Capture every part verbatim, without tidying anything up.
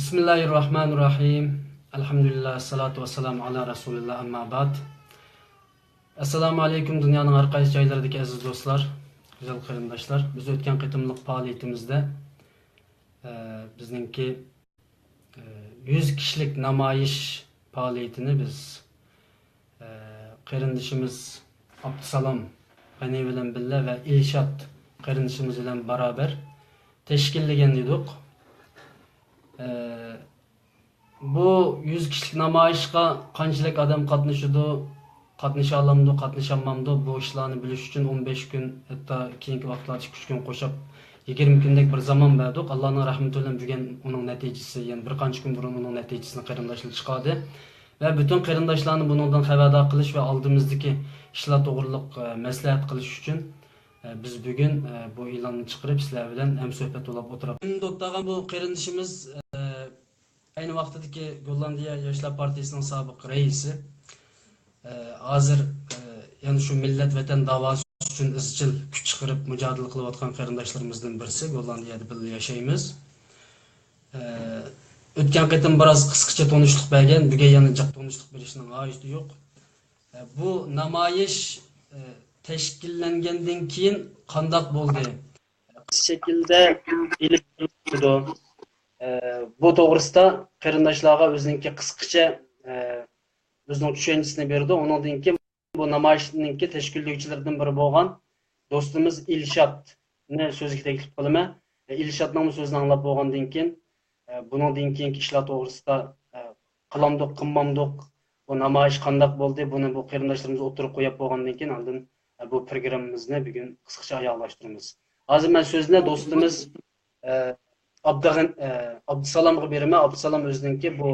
بىسمىللاھىررەھمانىررەھىم. ئەلھەمدۇلىللاھ، ئەسسالاتۇ ۋەسسالامۇ ئەلا رەسۇلىللاھ، ئەمما بەئد. ئەسسالامۇ ئەلەيكۇم، دۇنيانىڭ ھەر قايسى جايلىرىدىكى ئەزىز دوستلار، گۈزەل قېرىنداشلار. بىز ئۆتكەن قېتىملىق پائالىيىتىمىزدە، ئە، بىزنىڭكى، ئە، يۈز كىشىلىك نامايىش پائالىيىتىنى بىز، ئە، قېرىندىشىمىز ئابدۇسالام غەنى بىلەن بىللە ۋە ئىلشات قېرىندىشىمىز بىلەن بارابەر تەشكىللىگەن ئىدۇق. ئە، بۇ يۈز كىشىلىك نامايىشقا قانچىلىك ئادەم قاتنىشىدۇ، قاتنىشالامدۇ، قاتنىشالمامدۇ، بۇ ئىشلارنى بىلىش ئۈچۈن ئون بەش كۈن، ھەتتا كېيىنكى ۋاقىتلاردا ئىككى ئۈچ كۈن قوشۇپ، يىگىرمە كۈندەك بىر زامان بەردۇق. ئاللانىڭ رەھمىتى بىلەن بۈگۈن ئۇنىڭ نەتىجىسى، يەنى بىر قانچە كۈن بۇرۇن ئۇنىڭ نەتىجىسىنى قېرىنداشلار چىقاردى. ۋە پۈتۈن قېرىنداشلارنى بۇنىڭدىن خەۋەردار قىلىش ۋە ئالدىمىزدىكى ئىشلار توغرىلىق، ئە، مەسلىھەت قىلىش ئۈچۈن، ئە، بىز بۈگۈن، ئە، بۇ ئېلاننى چىقىرىپ، سىلەر بىلەن ھەمسۆھبەت بولۇپ ئولتۇرۇپ. توختىغان بۇ قېرىندىشىمىز، ئە، ئەينى ۋاقتىدىكى گوللاندىيە ياشلار پارتىيىسىنىڭ سابىق رەئىسى. ئە، ھازىر، ئە، يەنە شۇ مىللەت، ۋەتەن داۋاسى ئۈچۈن ئىزچىل كۈچ چىقىرىپ مۇجادىلە قىلىۋاتقان قېرىنداشلىرىمىزدىن بىرسى. گوللاندىيەدە بىللە ياشايمىز. ئە، ئۆتكەن قېتىم بىراز قىسقىچە تونۇشلۇق بەرگەن، بۈگۈن يەنە جىق تونۇشلۇق بېرىشنىڭ ھاجىتى يوق. ئە، بۇ نامايىش، ئە، تەشكىللەنگەندىن كېيىن قانداق بولدى؟ قايسى شەكىلدە ئېلىپ بېرىلىدۇ؟ ئە، بۇ توغرىسىدا قېرىنداشلارغا ئۆزىنىڭكى قىسقىچە، ئە، ئۆزىنىڭ چۈشەنچىسىنى بېرىدۇ. ئۇنىڭدىن كېيىن بۇ نامايىشنىڭكى تەشكىللىگۈچىلىرىدىن بىرى بولغان دوستىمىز ئىلشاتنى سۆزگە تەكلىپ قىلىمەن. ئىلشاتنىڭمۇ سۆزىنى ئاڭلاپ بولغاندىن كېيىن، بۇنىڭدىن كېيىنكى ئىشلار توغرىسىدا قىلامدۇق، قىلمامدۇق، بۇ نامايىش قانداق بولدى، بۇنى بۇ قېرىنداشلىرىمىز ئوتتۇرىغا قويۇپ بولغاندىن كېيىن، ئاندىن بۇ پروگراممىمىزنى بۈگۈن قىسقىچە ئاياغلاشتۇرىمىز. ھازىر مەن سۆزنى دوستىمىز ئابدىغەن-، ئابدۇسالامغا بېرىمەن. ئابدۇسالام ئۆزىنىڭكى بۇ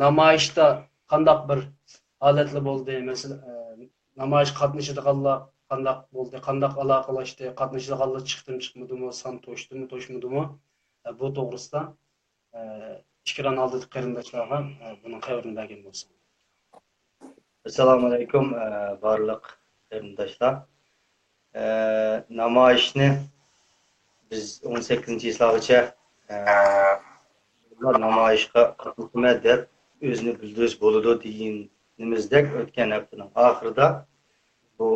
نامايىشتا قانداق بىر ھالەتلەر بولدى؟ مەسىلەن، نامايىشقا قاتنىشىدىغانلار قانداق بولدى؟ قانداق ئالاقىلەشتى؟ قاتنىشىدىغانلار چىقتىمۇ چىقمىدىمۇ؟ سان توشتىمۇ توشمىدىمۇ؟ بۇ توغرىسىدا ئىكران ئالدىدىكى قېرىنداشلارغا بۇنىڭ خەۋىرىنى بەرگەن بولسا. ئەسسالامۇئەلەيكۇم، بارلىق قېرىنداشلار. نامايىشنى بىز ئون سەككىزىنچى چىسلاغىچە، نامايىشقا قاتنىشىمەن دەپ ئۆزىنى بىلدۈرسە بولىدۇ دېگىنىمىزدەك، ئۆتكەن ھەپتىنىڭ ئاخىرىدا بۇ،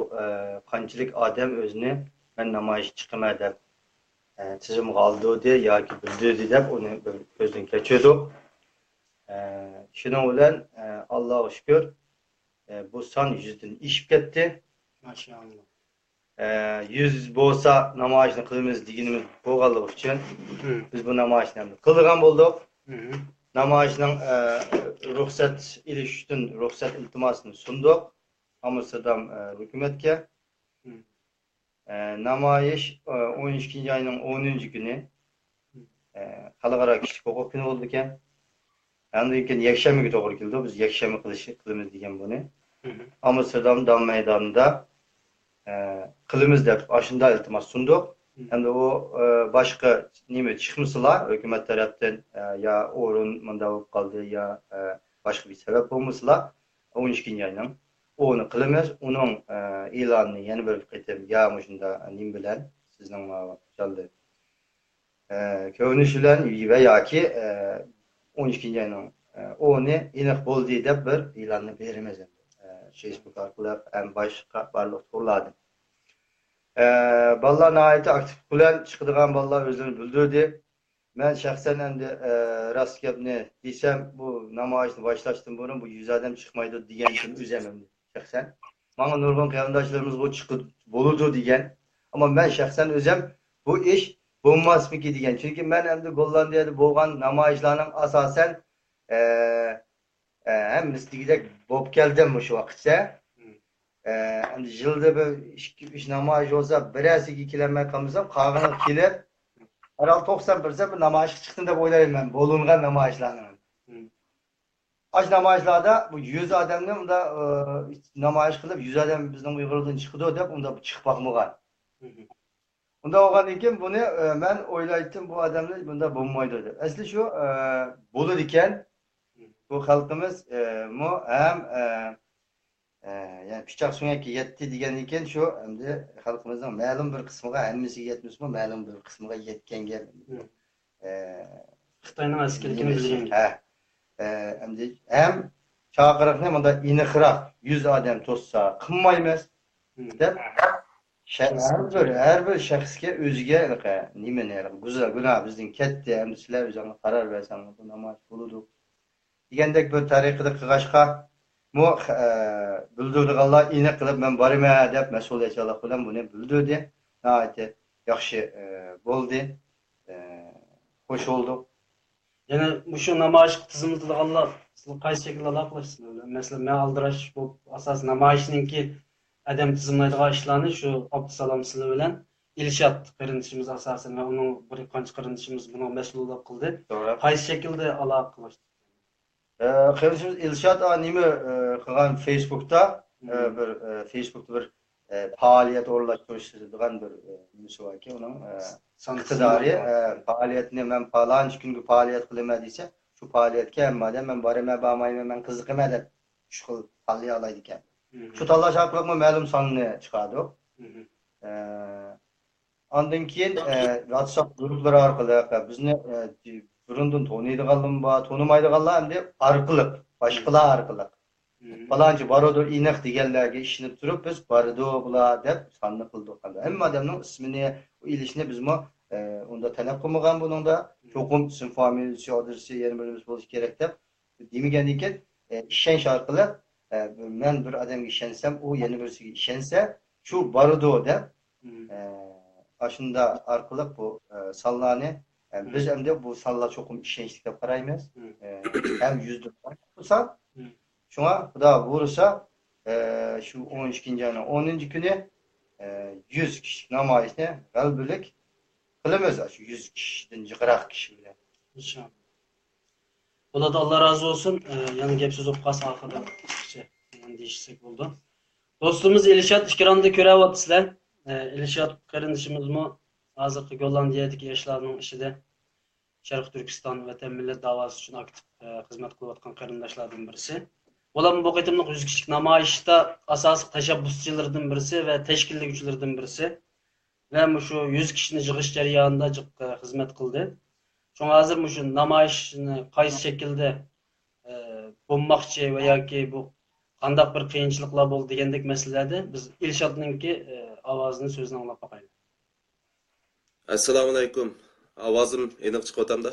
قانچىلىك ئادەم ئۆزىنى مەن نامايىشقا چىقىمەن دەپ، تىزىمغا ئالدۇردى ياكى بىلدۈردى دەپ ئۇنى بىر كۆزدىن كەچۈردۇق. شۇنىڭ بىلەن، ئاللاغا شۈكۈر، بۇ سان يۈزدىن ئېشىپ كەتتى. ماشائاللا. يۈز بولسا نامايىشنى قىلىمىز دېگىنىمىز بولغانلىقى ئۈچۈن، بىز بۇ نامايىشنى ئەمدى قىلىدىغان بولدۇق. نامايىشنىڭ، رۇخسەت ئېلىش ئۈچۈن رۇخسەت ئىلتىماسىنى سۇندۇق ئامستېردام، ھۆكۈمەتكە. نامايىش، ئون ئىككىنچى ئاينىڭ ئونىنچى كۈنى، خەلقئارا كىشىلىك ھوقۇق كۈنى بولىدىكەن. ئاندىن كېيىن يەكشەنبىگە توغرا كېلىدۇ. بىز يەكشەنبە قىلىش، قىلىمىز دېگەن بۇنى. ئامستېردام دام مەيدانىدا، قىلىمىز دەپ ئاشۇنداق ئىلتىماس سۇندۇق. ئەمدى ئۇ، باشقا نېمە چىقمىسىلا، ھۆكۈمەت تەرەپتىن، يا ئورۇن مۇنداق بولۇپ قالدى، يا، باشقا بىر سەۋەب بولمىسىلا، ئون ئىككىنچى ئاينىڭ ئۇنى قىلىمىز. ئۇنىڭ، ئە، ئېلانىنى يەنە بىر قېتىم يا مۇشۇنداق نېمە بىلەن، سىزنىڭ ماۋۇ جانلىق، ئە، كۆرۈنۈش بىلەن ۋە ياكى، ئە، ئون ئىككىنچى ئاينىڭ، ئە، ئونى ئېنىق بولدى دەپ بىر ئېلاننى بېرىمىز ئەمدى. ئە، فېيسبۇك ئارقىلىق ھەم باشقا بارلىق تورلاردىن. ئە، بالىلار ناھايىتى ئاكتىپ بىلەن چىقىدىغان بالىلار ئۆزلىرىنى بىلدۈردى. مەن شەخسەن ئەمدى، ئە، راست گەپنى دېسەم، بۇ نامايىشنى باشلاشتىن بۇرۇن بۇ يۈز ئادەم چىقمايدۇ دېگەنتىم ئۆزەم ئەمدى شەخسەن. ماڭا نۇرغۇن قېرىنداشلىرىمىز بۇ چىقىپ بولىدۇ دېگەن. ئەمما مەن شەخسەن ئۆزەم بۇ ئىش بولماسمىكى دېگەن. چۈنكى مەن ئەمدى گوللاندىيەدە بولغان نامايىشلارنىڭ ئاساسەن، ئە، ئە، ھەممىسى دېگۈدەك بولۇپ كەلدى مۇشۇ ۋاقىتچە. ئە، ئەمدى يىلدا بىر ئىككى، ئۈچ نامايىش بولسا، بىرەرسىگە كېلەلمەي قالمىسام، قالغىنىغا كېلىپ، ھەر ھالدا توقسان پىرسەنت بىر نامايىشقا چىقتىم دەپ ئويلايمەن مەن، بولۇنغان نامايىشلارنىڭ. ئاشۇ نامايىشلاردا بۇ يۈز ئادەمنى ئۇندا، ئە، نامايىش قىلىپ، يۈز ئادەم بىزنىڭ ئۇيغۇردىن چىقىدۇ دەپ ئۇندا چىقىپ باقمىغان. ئۇنداق بولغاندىن كېيىن بۇنى، ئە، مەن ئويلايتتىم، بۇ ئادەمنى بۇنداق بولمايدۇ دەپ. ئەسلى شۇ، ئە، بولىدىكەن. بۇ خەلقىمىز، ئە، مۇ-، ھەم، ئە، ئە، يەنى پىچاق سۆڭەككە يەتتى دېگەندىن كېيىن شۇ ئەمدى خەلقىمىزنىڭ مەلۇم بىر قىسمىغا، ھەممىسىگە يەتمىسىمۇ، مەلۇم بىر قىسمىغا يەتكەن گەپ. ئە، خىتاينىڭ ئەسكىرىكىنى نېمىسى؟ بىلگەن. ھە. ئە، ئەمدى ھەم چاقىرىقنى مۇنداق ئېنىقراق، يۈز ئادەم توسسا قىلمايمىز، مم. دەپ، شە-، ھەر بىر، ھەر بىر شەخسكە ئۆزىگە ھېلىقى نېمىنى، ھېلىقى گۇزا-، گۇناھ بىزدىن كەتتى، ئەمدى سىلەر ئۆزۈڭلار قارار بەرسەڭلار، بۇ نامايىش بولىدۇ، دېگەندەك بىر تەرىقىدە قىلغاچقا، بۇ، ئە، بىلدۈرىدىغانلار ئېنىق قىلىپ، مەن بارىمەن دەپ مەسئۇلىيەتچانلىق بىلەن بۇنى بىلدۈردى. ناھايىتى ياخشى، ئە، بولدى. ئە، خوش بولدۇق. يەنە مۇشۇ نامايىشقا تىزىملىتىدىغانلار سىلەر قايسى شەكىلدە ئالاقىلىشىسىلەر بىلەن؟ مەسىلەن، مەن ئالدىراش بولۇپ ئاساسىي نامايىشنىڭكى ئادەم تىزىملايدىغان ئىشلارنى شۇ ئابدۇسالام سىلەر بىلەن ئىلشات قېرىندىشىمىز ئاساسەن ۋە ئۇنىڭ بىر قانچە قېرىندىشىمىز بۇنىڭغا مەسئۇللۇق قىلدى. توغرا. قايسى شەكىلدە ئالاقە قىلىش؟ ئە، قېرىندىشىمىز ئىلشات، ئا، نېمە، ئە، قىلغان فېيسبۇكتا، ئە، مم. بىر، ئە، فېيسبۇكتا بىر، ئە، پائالىيەت ئورۇنلاشتۇرۇش دېگەن بىر، ئە، نېمىسى باركەن، ئۇنىڭ، ئە، سان ئىقتىدارى، تىزىملىتىدىغان. ئە، پائالىيەتنى مەن پالانچە كۈنگە پائالىيەت قىلىمەن دېسە، شۇ پائالىيەتكە ھەممە ئادەم مەن بارىمەن، بارمايمەن، مەن قىزىقىمەن دەپ ئۈچ خىل تاللىيالايدىكەن. مم. شۇ تاللاش ئارقىلىقمۇ مەلۇم ساننى چىقاردۇق. مم. ئە، ئاندىن كېيىن، ئە، ۋاتساپ گۇرۇپپىلىرى ئارقىلىق، ئە، بىزنى، ئە، بۇرۇندىن تونۇيدىغانلارمۇ بار، تونۇمايدىغانلار ئەمدى ئارقىلىق، باشقىلار ئارقىلىق. مم. پالانچى بارىدۇ، ئېنىق دېگەنلەرگە ئىشىنىپ تۇرۇپ، بىز بارىدۇ بۇلار دەپ ساننى قىلدۇق. ھەممە ئادەمنىڭ ئىسمىنى ئېلىشنى بىزمۇ، ئە، ئۇنداق تەلەپ قىلمىغان بۇنىڭدا. مم. چوقۇم ئىسىم فامىلىسى، ئادرېسى، يەنە بىر نېمىسى بولۇشى كېرەك دەپ دېمىگەندىن كېيىن، ئە، ئىشەنچ ئارقىلىق، ئە، مەن بىر ئادەمگە ئىشەنسەم، ئۇ يەنە بىرسىگە ئىشەنسە، شۇ بارىدۇ دەپ، مم. ئە، ئاشۇنداق ئارقىلىق بۇ، ئە، سانلارنى، ئە، مم. بىز ئەمدى بۇ سانلار چوقۇم ئىشەنچلىك دەپ قارايمىز. مم. ئە، ھەم يۈزدىن ئاشۇپ تۇرسا، مم. شۇڭا خۇدا بۇيرۇسا، ئە، شۇ ئون ئىككىنچى ئاينىڭ ئونىنچى كۈنى، ئە، يۈز كىشىلىك نامايىشنى غەلىبىلىك قىلىمىز، شۇ يۈز كىشىدىن جىقراق كىشى بىلەن. ئىنشاللا. بولىدۇ، ئاللا رازى بولسۇن. ئە، يەنە گەپ سۆز بولۇپ قالسا ئاخىرىدا قىسقىچە دېيىشسەك بولىدۇ. دوستىمىز ئىلشات ئېكراندا كۆرۈۋاتىسىلەر. ئە، ئىلشات قېرىندىشىمىزمۇ ھازىرقى گوللاندىيەدىكى ياشلارنىڭ ئىچىدە شەرقىي تۈركىستان، ۋەتەن، مىللەت داۋاسى ئۈچۈن ئاكتىپ، ئە، خىزمەت قىلىۋاتقان قېرىنداشلاردىن بىرسى. بۇلارمۇ بۇ قېتىملىق يۈز كىشىلىك نامايىشتا ئاساسلىق تەشەببۇسچىلىرىدىن بىرسى ۋە تەشكىللىگۈچىلىرىدىن بىرسى. ۋە مۇشۇ يۈز كىشىنى يىغىش جەريانىدا جىق، ئە، خىزمەت قىلدى. شۇڭا ھازىر مۇشۇ نامايىشنى قايسى شەكىلدە، ئە، بولماقچى ۋە ياكى بۇ قانداق بىر قىيىنچىلىقلار بولدى دېگەندەك مەسىلىلەردە بىز ئىلشاتنىڭكى، ئە، ئاۋازىنى، سۆزىنى ئاڭلاپ باقايلى. ئەسسالامۇئەلەيكۇم. ئاۋازىم ئېنىق چىقىۋاتامدا؟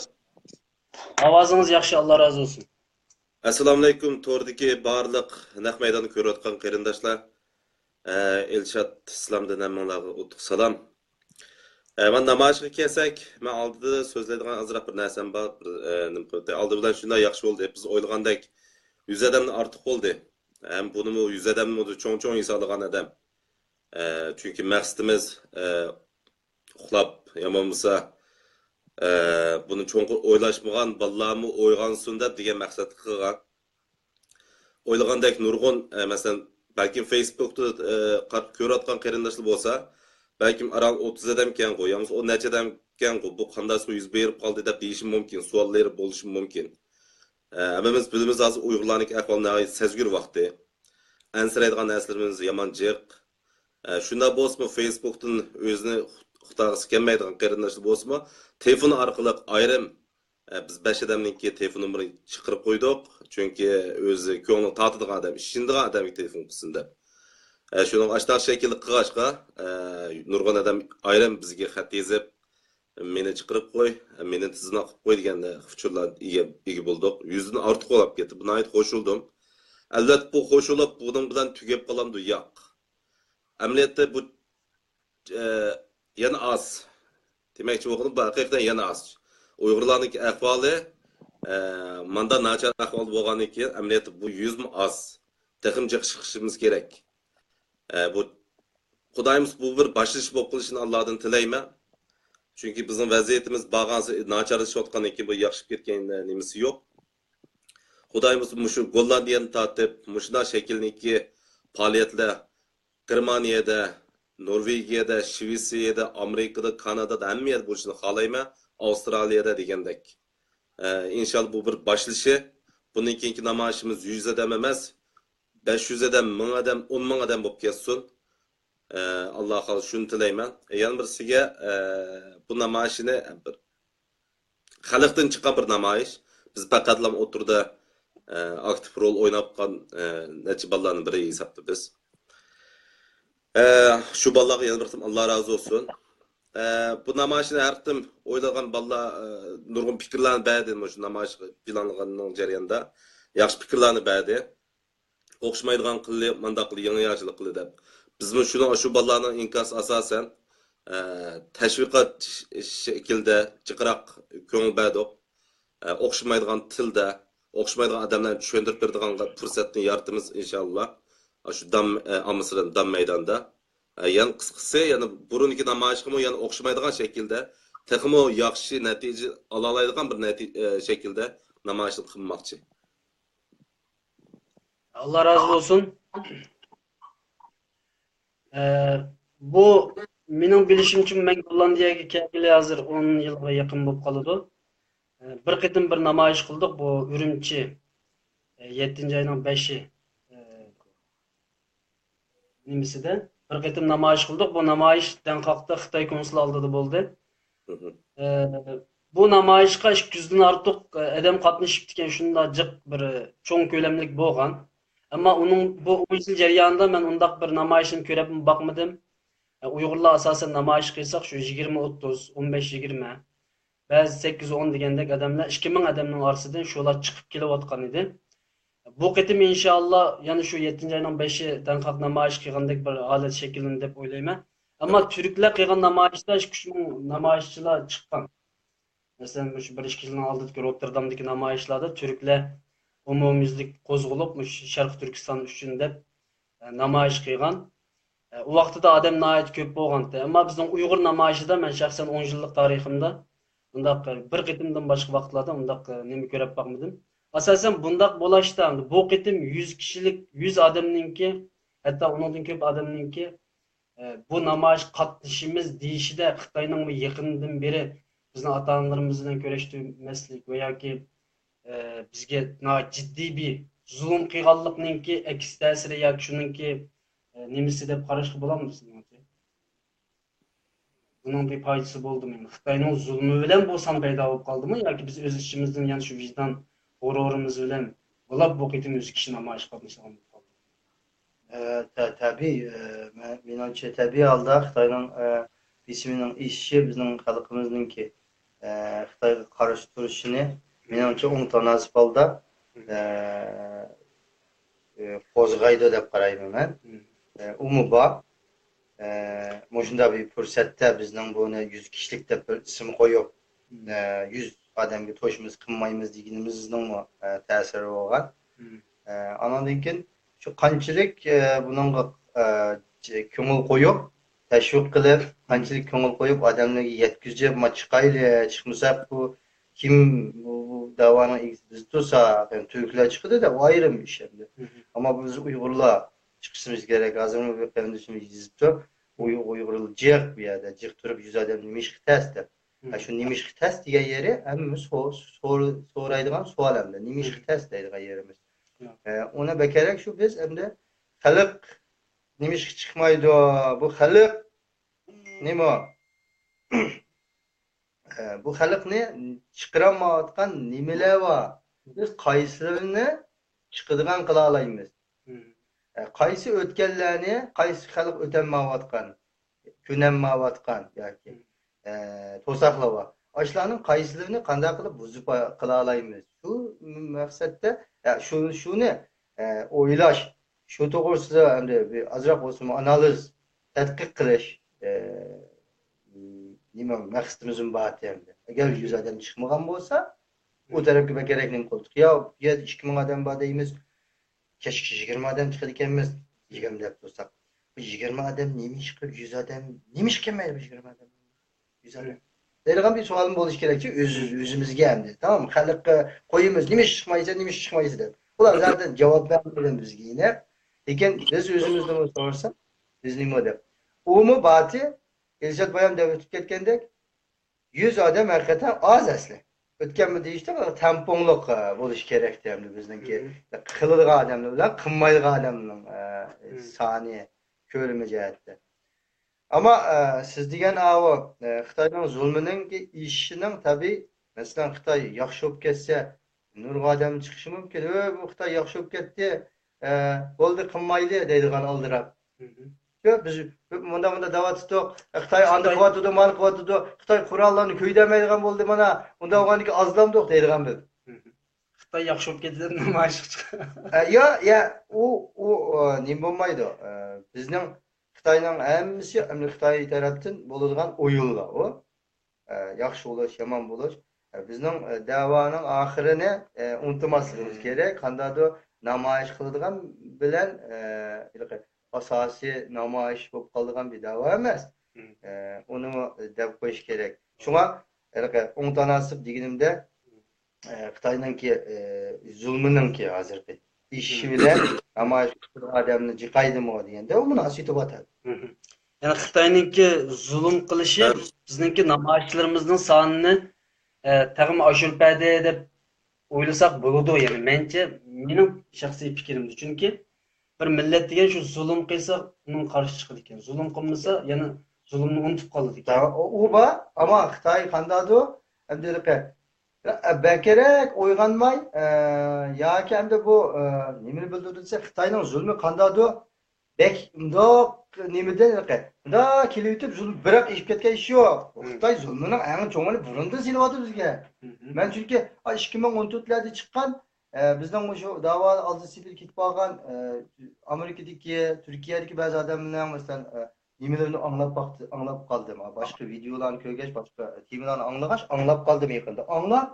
ئاۋازىڭىز ياخشى، ئاللا رازى بولسۇن. ئەسسالامۇئەلەيكۇم، توردىكى بارلىق نەق مەيداننى كۆرۈۋاتقان قېرىنداشلار. ئە، ئىلشات ئىسلامدىن ھەممىڭلارغا ئۇتۇق سالام. ئە، مەن نامايىشقا كەلسەك، مەن ئالدىدا سۆزلەيدىغان ئازراق بىر نەرسەم بار. بىر، ئە، نېمە قىلدى؟ ئالدى بىلەن شۇنداق ياخشى بولدى. بىز ئويلىغاندەك يۈز ئادەمدىن ئارتۇق بولدى. ھەم بۇنىمۇ يۈز ئادەمنى چوڭ-چوڭ ھېسابلىغان ئادەم. ئە، چۈنكى مەقسىتىمىز، ئە، ئۇخلاپ، يا بولمىسا، ئە، بۇنى چوڭقۇر ئويلاشمىغان بالىلارمۇ ئويغانسۇن دەپ دېگەن مەقسەتتە قىلغان. ئويلىغاندەك نۇرغۇن، ئە، مەسىلەن، بەلكىم فېيسبۇكتا، ئە، قاراپ كۆرۈۋاتقان قېرىنداشلار بولسا، بەلكىم ئاران ئوتتۇز ئادەمكەنغۇ، يا بولمىسا ئون نەچچە ئادەمكەنغۇ، بۇ قانداقسىغا يۈز بېرىپ قالدى دەپ دېيىشى مۇمكىن، سوئاللىرى بولۇشى مۇمكىن. ئە، ھەممىمىز بىلىمىز، ھازىر ئۇيغۇرلارنىڭكى ئەھۋالى ناھايىتى سەزگۈر ۋاقتى. ئەنسىرەيدىغان نەرسىلىرىمىز يامان جىق. ئە، شۇنداق بولسىمۇ، فېيسبۇكتىن ئۆزىنى خۇداغا سىكەنمەيدىغان قېرىنداشلار بولسىمۇ، تېلېفون ئارقىلىق ئايرىم، ئە، بىز بەش ئادەمنىڭكى تېلېفون نومۇرىنى چىقىرىپ قويدۇق. چۈنكى ئۆزى كۆڭلىنى تارتىدىغان ئادەم، ئىشىنىدىغان ئادەمگە تېلېفون قىلسۇن دەپ. ئە، شۇنىڭ ئاشۇنداق شەكىلدە قىلغاچقا، ئە، نۇرغۇن ئادەم ئايرىم بىزگە خەت يېزىپ، مېنى چىقىرىپ قوي، مېنى تىزىملاتقا قوي دېگەن ئۇچۇرلار ئىگە، ئىگە بولدۇق. يۈزدىن ئارتۇق بولاپ كەتتى. بۇ ناھايىتى خوش بولدۇم. ئەلۋەتتە، بۇ خوش بولۇپ، بۇنىڭ بىلەن تۈگەپ قالامدۇ؟ ياق. ئەمەلىيەتتە بۇ، ئە، يەنە ئاز. دېمەكچى بولغىنىم، بۇ ھەقىقەتەن يەنە ئاز. ئۇيغۇرلارنىڭكى ئەھۋالى، ئە، ماندا ناچار ئەھۋالدا بولغاندىن كېيىن، ئەمەلىيەتتە بۇ يۈزمۇ ئاز. تېخىمۇ جىق چىقىشىمىز كېرەك. ئە، بۇ، خۇدايىمىز بۇ بىر باشلىنىش بولۇپ قېلىشىنى ئاللادىن تىلەيمەن. چۈنكى بىزنىڭ ۋەزىيىتىمىز بارغانسېرى ناچارلىشىۋاتقاندىن كېيىن بۇ ياخشىلىپ كەتكەن نېمىسى يوق. خۇدايىمىز مۇشۇ گوللاندىيەدىن تارتىپ، مۇشۇنداق شەكىلدىكى پائالىيەتلەر گېرمانىيەدە، نورۋېگىيەدە، شىۋېتسىيەدە، ئامېرىكىدا، كانادادا، ھەممە يەردە بولۇشىنى خالايمەن، ئاۋسترالىيەدە دېگەندەك. ئە، ئىنشاللا بۇ بىر باشلىشى. بۇندىن كېيىنكى نامايىشىمىز يۈز ئادەم ئەمەس، بەش يۈز ئادەم، مىڭ ئادەم، ئون مىڭ ئادەم بولۇپ كەتسۇن. ئە، ئاللا خالىسا شۇنى تىلەيمەن. يەنە بىرسىگە، ئە، بۇ نامايىشنى بىر خەلقتىن چىققان بىر نامايىش. بىز پەقەتلا ئوتتۇرىدا، ئە، ئاكتىپ رول ئويناپ قالغان، ئە، نەچچە بالىلارنىڭ بىرى ھېسابتا بىز. ئە، شۇ بالىلارغا يەنە بىر قېتىم ئاللا رازى بولسۇن. ئە، بۇ نامايىشنى ھەر قېتىم ئويلىغان بالىلار، ئە، نۇرغۇن پىكىرلەرنى بەردى، مۇشۇ نامايىش پىلانلىغاننىڭ جەريانىدا ياخشى پىكىرلەرنى بەردى. ئوخشىمايدىغان قىلدى، مانداق قىلدى، يېڭى ياخشىلىق قىلدى دەپ. بىزمۇ شۇنىڭ، شۇ بالىلارنىڭ ئىنكاسى ئاساسەن، ئە، تەشۋىقات ش-، شەكلىدە جىقراق كۆڭۈل بەردۇق. ئە، ئوخشىمايدىغان تىلدا، ئوخشىمايدىغان ئادەملەرنى چۈشەندۈرۈپ بېرىدىغان پۇرسەتنى يارىتىمىز، ئىنشاللا. شۇ دام، ئە، ئاممىسىدىن دام مەيداندا. ئە، يەنە قىسقىسى، يەنە بۇرۇنقى نامايىشقىمۇ يەنە ئوخشىمايدىغان شەكىلدە، تېخىمۇ ياخشى نەتىجە ئالالايدىغان بىر نەتىجە، ئە، شەكىلدە نامايىشنى قىلماقچى. ئاللا رازى بولسۇن. ئە، بۇ مېنىڭ بىلىشىمچە، مەن گوللاندىيەگە كەلگىلى ھازىر ئون يىلغا يېقىن بولۇپ قالىدۇ. ئە، بىر قېتىم بىر نامايىش قىلدۇق، بۇ ئۈرۈمچى، ئە، يەتتىنچى ئاينىڭ بەشى، ئە، نېمىسىدە بىر قېتىم نامايىش قىلدۇق. بۇ نامايىش دەڭقاقتا خىتاي كونسۇلى ئالدىدا بولدى. ئە، بۇ نامايىشقا ئىككى يۈزدىن ئارتۇق، ئە، ئادەم قاتنىشىپتىكەن، شۇنداق جىق بىر چوڭ كۆلەملىك بولغان. ئەمما ئۇنىڭ بۇ ئون يىل جەريانىدا مەن ئۇنداق بىر نامايىشنى كۆرۈپمۇ باقمىدىم. ئە، ئۇيغۇرلار ئاساسەن نامايىش قىلساق شۇ يىگىرمە ئوتتۇز، ئون بەش يىگىرمە، بەزى سەككىز ئون دېگەندەك ئادەملەر، ئىككى مىڭ ئادەمنىڭ ئارىسىدىن شۇلار چىقىپ كېلىۋاتقان ئىدى. بۇ قېتىم ئىنشائاللا يەنە شۇ يەتتىنچى ئاينىڭ بەشى دەڭقاق نامايىش قىلغاندەك بىر ھالەت شەكىللىنىدۇ دەپ ئويلايمەن. ئەمما تۈركلەر قىلغان نامايىشتا ئىككى ئۈچ مىڭ نامايىشچىلار چىققان. مەسىلەن، مۇشۇ بىر ئىككى يىلنىڭ ئالدىدىكى روتتېردامدىكى نامايىشلاردا تۈركلەر ئومۇميۈزلۈك قوزغىلىپ، مۇشۇ شەرقىي تۈركىستان ئۈچۈن دەپ، ئە، نامايىش قىلغان. ئە، ئۇ ۋاقتىدا ئادەم ناھايىتى كۆپ بولغانتى. ئەمما بىزنىڭ ئۇيغۇر نامايىشىدا مەن شەخسەن ئون يىللىق تارىخىمدا بۇنداق بىر قېتىمدىن باشقا ۋاقىتلاردا ئۇنداق، ئە، نېمە كۆرۈپ باقمىدىم. ئاساسەن بۇنداق بولۇشتا بۇ قېتىم يۈز كىشىلىك، يۈز ئادەمنىڭكى، ھەتتا ئۇنىڭدىن كۆپ ئادەمنىڭكى ئە، بۇ نامايىشقا قاتنىشىمىز دېيىشىدە خىتاينىڭ بۇ يېقىندىن بېرى بىزنىڭ ئاتا-ئانىلىرىمىز بىلەن كۆرۈشتۈرمەسلىك ۋە ياكى، ئە، بىزگە ناھايىتى جىددىي بىر زۇلۇم قىلغانلىقنىڭكى ئەكس تەسىرى ياكى شۇنىڭكى، ئە، نېمىسى دەپ قاراشقا بولامدۇ سىزنىڭچە؟ بۇنىڭ بىر پايدىسى بولدىمۇ؟ خىتاينىڭ زۇلمى بىلەن بۇ سان پەيدا بولۇپ قالدىمۇ ياكى بىز ئۆز ئىچىمىزدىن يەنە شۇ ۋىجدان غۇرۇرىمىز بىلەن بولۇپ بۇ قېتىم يۈز كىشى نامايىشقا قاتنىشىدىغان بولۇپ قالدى؟ ئە، تە-، تەبىئىي، ئە، مە-، مېنىڭچە تەبىئىي ھالدا خىتاينىڭ، ئە، بېسىمىنىڭ ئېشىشى بىزنىڭ خەلقىمىزنىڭكى، ئە، خىتايغا قارشى تۇرۇشىنى مېنىڭچە ئوڭ تاناسىپ ھالدا، ئە، ئە، قوزغايدۇ دەپ قارايمەن مەن. ئە، ئۇمۇ بار. ئە، مۇشۇنداق بىر پۇرسەتتە بىزنىڭ بۇنى يۈز كىشىلىك دەپ بىر ئىسىم قويۇپ، ئە، يۈز ئادەمگە توشىمىز قىلمايمىز دېگىنىمىزنىڭمۇ، ئە، تەسىرى بولغان. ئە، ئانىڭدىن كېيىن شۇ قانچىلىك، ئە، بۇنىڭغا، ئە، ج-، كۆڭۈل قويۇپ، تەشۋىق قىلىپ، قانچىلىك كۆڭۈل قويۇپ، ئادەملەرگە يەتكۈزۈپ، ما چىقايلى، چىقمىساق بۇ كىم بۇ، بۇ دەۋانىڭ ئىگىسى بىز تۇرساق، يەنى تۈركلەر چىقىدۇ دەپ، ئۇ ئايرىم ئىش ئەمدى. ئەمما بىز ئۇيغۇرلار چىقىشىمىز كېرەك. ھازىرمۇ بىر قېرىندىشىمىز يېزىپتۇ. ئۇي-، ئۇيغۇرلار جىق بۇ يەردە، جىق تۇرۇپ يۈز ئادەم نېمە ئىشقا تەس دەپ. ھە، شۇ نېمە ئىشقا تەس دېگەن يېرى ھەممىمىز سو-، سور-، سورايدىغان سوئال ئەمدى. نېمە ئىشقا تەس دەيدىغان يېرىمىز. ئە، ئۇنى بەكرەك شۇ بىز ئەمدى خەلق نېمە ئىشقا چىقمايدۇ؟ بۇ خەلق نېمە؟ ئە، بۇ خەلقنى چىقىرالمايۋاتقان نېمىلەر بار؟ بىز قايسىلىرىنى چىقىدىغان قىلالايمىز؟ ئە، قايسى ئۆتكەنلەرنى، قايسى خەلق ئۆتەلمەيۋاتقان، كۆنەلمەيۋاتقان ياكى، ئە، توساقلار بار. ئاشۇلارنىڭ قايسىلىرىنى قانداق قىلىپ بۇزۇپ قىلالايمىز؟ شۇ مەقسەتتە، ئە، شۇ، شۇنى، ئە، ئويلاش، شۇ توغرىسىدا ئەمدى بىر ئازراق بولسىمۇ ئانالىز، تەتقىق قىلىش، ئە، نېمە، مەقسىتىمىزمۇ بار ئەمدى. ئەگەر يۈز ئادەم چىقمىغان بولسا، ئۇ تەرەپكە بەكرەك نېمە قىلدۇق؟ يا، يا ئىككى مىڭ ئادەم بار دەيمىز، كەچكىچە يىگىرمە ئادەم چىقىدىكەنمىز، يىگىرمە دەپ تۇرساق. بۇ يىگىرمە ئادەم نېمە ئىش قىلىپ يۈز ئادەم، نېمە ئىش كەلمەيدۇ بۇ يىگىرمە ئادەم؟ يۈز ئادەم. دەيدىغان بىر سوئالمۇ بولۇشى كېرەكچى، ئۆز، ئۆزىمىزگە ئەمدى. تامام، خەلققە قويىمىز، نېمە ئىش چىقمايسەن، نېمە ئىش چىقمايسەن دەپ. ئۇلار زادى جاۋاب بەرمەيدۇ بىزگە يەنە. لېكىن بىز ئۆزىمىزدىن سورىساق، بىز نېمە دەپ. ئۇمۇ باتى، ئىلشات بايام دەپ ئۆتۈپ كەتكەندەك، يۈز ئادەم ھەقىقەتەن ئاز ئەسلى. ئۆتكەنمۇ دېيىشتە تەڭپۇڭلۇق، ئە، بولۇشى كېرەكتى ئەمدى بىزنىڭكى. قىلىدىغان ئادەملەر بىلەن قىلمايدىغان ئادەمنىڭ، ئە، سانى، كۆلىمى جەھەتتە. ئەمما، ئە، سىز دېگەن ئاۋۇ، ئە، خىتاينىڭ زۇلمىنىڭكى ئېشىشىنىڭ تەبىئىي مەسىلەن، خىتاي ياخشى بولۇپ كەتسە، نۇرغۇن ئادەم چىقىشى مۇمكىن. «ئۆي، بۇ خىتاي ياخشى بولۇپ كەتتى، ئە، بولدى، قىلمايلى» دەيدىغان ئالدىراپ. ياق، بىز مۇنداق، مۇنداق دەۋاتىدۇق. خىتاي ئانداق قىلىۋاتىدۇ، مانا قىلىۋاتىدۇ. خىتاي قوراللارنى كۆيدۈرمەيدىغان بولدى، مانا ئۇنداق بولغاندىكىن ئازلاندۇق دەيدىغان بىز. خىتاي ياخشى بولۇپ كەتتى دەپ نامايىشقا چىققان. ئە، يا، يا، ئۇ، ئۇ، ئۇ، نېمە بولمايدۇ؟ ئە، بىزنىڭ خىتاينىڭ ھەممىسى ئەمدى خىتاي تەرەپتىن بولىدىغان ئويۇنلار ئۇ. ئە، ياخشى بولۇش، يامان بولۇش. ئە، بىزنىڭ، ئە، دەۋانىڭ ئاخىرىنى، ئە، ئۇنتۇماسلىقىمىز كېرەك. قانداقدۇر نامايىش قىلىدىغان بىلەن، ئە، ھېلىقى ئاساسىي نامايىش بولۇپ قالىدىغان بىر دەۋا ئەمەس. ئە، ئۇنىمۇ دەپ قويۇش كېرەك. شۇڭا ھېلىقى ئوڭ تاناسىپ دېگىنىمدە، ئە، خىتاينىڭكى، ئە، زۇلمىنىڭكى ھازىرقى ئېشىشى بىلەن نامايىش قىلىدىغان ئادەمنى جىقايدىمۇ دېگەندە، ئۇ مۇناسىۋىتى بار. يەنى خىتاينىڭكى زۇلۇم قىلىشى بىزنىڭكى نامايىشلىرىمىزنىڭ سانىنى، ئە، تېخىمۇ ئاشۇرۇپ بەردى دەپ ئويلىساق بولىدۇ. يەنى مەنچە، مېنىڭ شەخسىي پىكرىمدە. چۈنكى بىر مىللەت دېگەن شۇ زۇلۇم قىلسا، ئۇنىڭ قارشى چىقىدىكەن. زۇلۇم قىلمىسا، يەنە زۇلۇمنى ئۇنتۇپ قالىدىكەن. ئۇ بار، ئەمما خىتاي قانداقدۇ؟ ئەمدى دىققەت. بەكرەك ئويغانماي، ئە، ياكى ئەمدى بۇ، ئە، نېمىنى بىلدۈردى دېسە، خىتاينىڭ زۇلمى قانداقدۇ؟ بەك مۇنداق نېمىدىن، مۇنداق كېلىۋېتىپ، زۇلۇم بىراق ئېشىپ كەتكەن ئىش يوق. خىتاي زۇلمىنىڭ ئەڭ چوڭىنى بۇرۇندىن سېلىۋاتىدۇ بىزگە. مەن چۈنكى، ئا، ئىككى مىڭ ئون تۆتلەردە چىققان، ئە، بىزنىڭ مۇشۇ داۋا ئالدى سېپىگە كېتىپ قالغان، ئە، ئامېرىكىدىكى، تۈركىيەدىكى بەزى ئادەملەرنىڭ، مەسىلەن، ئە، نېمىلىرىنى ئاڭلاپ باقتى، ئاڭلاپ قالدىم. باشقا ۋىدېئولارنى كۆرگەچ، باشقا تېمىلارنى ئاڭلىغاچ، ئاڭلاپ قالدىم يېقىندا. ئاڭلاپ،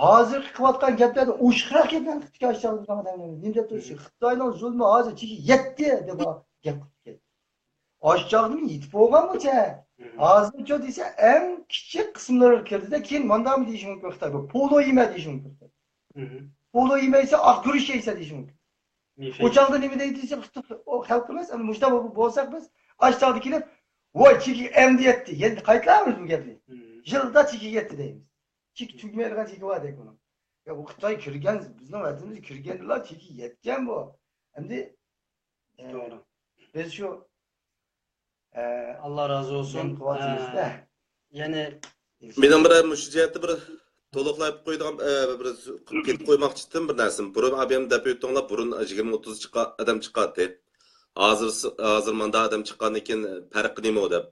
ھازىرقى قىلىۋاتقان گەپلەردىن ئوشۇقراق گەپلەرنى قىلىپ كەلگەن ئادەملەر. نېمە دەپ تۇرسا، خىتاينىڭ زۇلمى ھازىر چېكىگە يەتتى دەپ گەپ قىلىپ كەتتى. ئاشۇ چاغدىمۇ يېتىپ بولغانمۇچە؟ ھازىرچۇ دېسە، ئەڭ كىچىك قىسىملىرىغا كىردى-دە، كېيىن مانداقمۇ دېيىشى مۇمكىن خىتاي. بۇ پولۇ يېمە دېيىشى مۇمكىن خىتاي. پولۇ يېمەيسەن، ئاق گۈرۈچ يەيسەن دېيىشى مۇمكن. ئۇ چاغدا نېمە دەيدۇ دېسە، خىتاي، ئۇ خەلقىمىز، ئەمدى مۇشۇنداق بولساق بىز، ئاشۇ چاغدا كېلىپ، ۋاي، چېكىگە ئەمدى يەتتى. يەنە قايتىلامىز بۇ گەپنى. يىلدا چېكىگە يەتتى دەيمىز. چېكى تۈگىمەيدىغان چېكى باردەك ئۇنىڭ. يا، بۇ خىتاي كىرگەن، بىزنىڭ ۋەتىنىمىزگە كىرگەندىلا چېكى يەتكەن بۇ. ئەمدى، ئە، توغرا. بىز شۇ، ئە، ئاللا رازى بولسۇن. ئە، يەنى مېنىڭ بىر مۇشۇ جەھەتتە بىر تولۇقلاپ قويىدىغان، ئە، بىر كېتىپ قويماقچىدىم بىر نەرسىنى. بۇرۇن ئابىيەم دەپ ئۆتتۈڭلار، بۇرۇن يىگىرمە ئوتتۇز چىققان، ئادەم چىقاتتى. ھازىر، ھازىر ماندا ئادەم چىققاندىن كېيىن پەرقى نېمە ئۇ دەپ.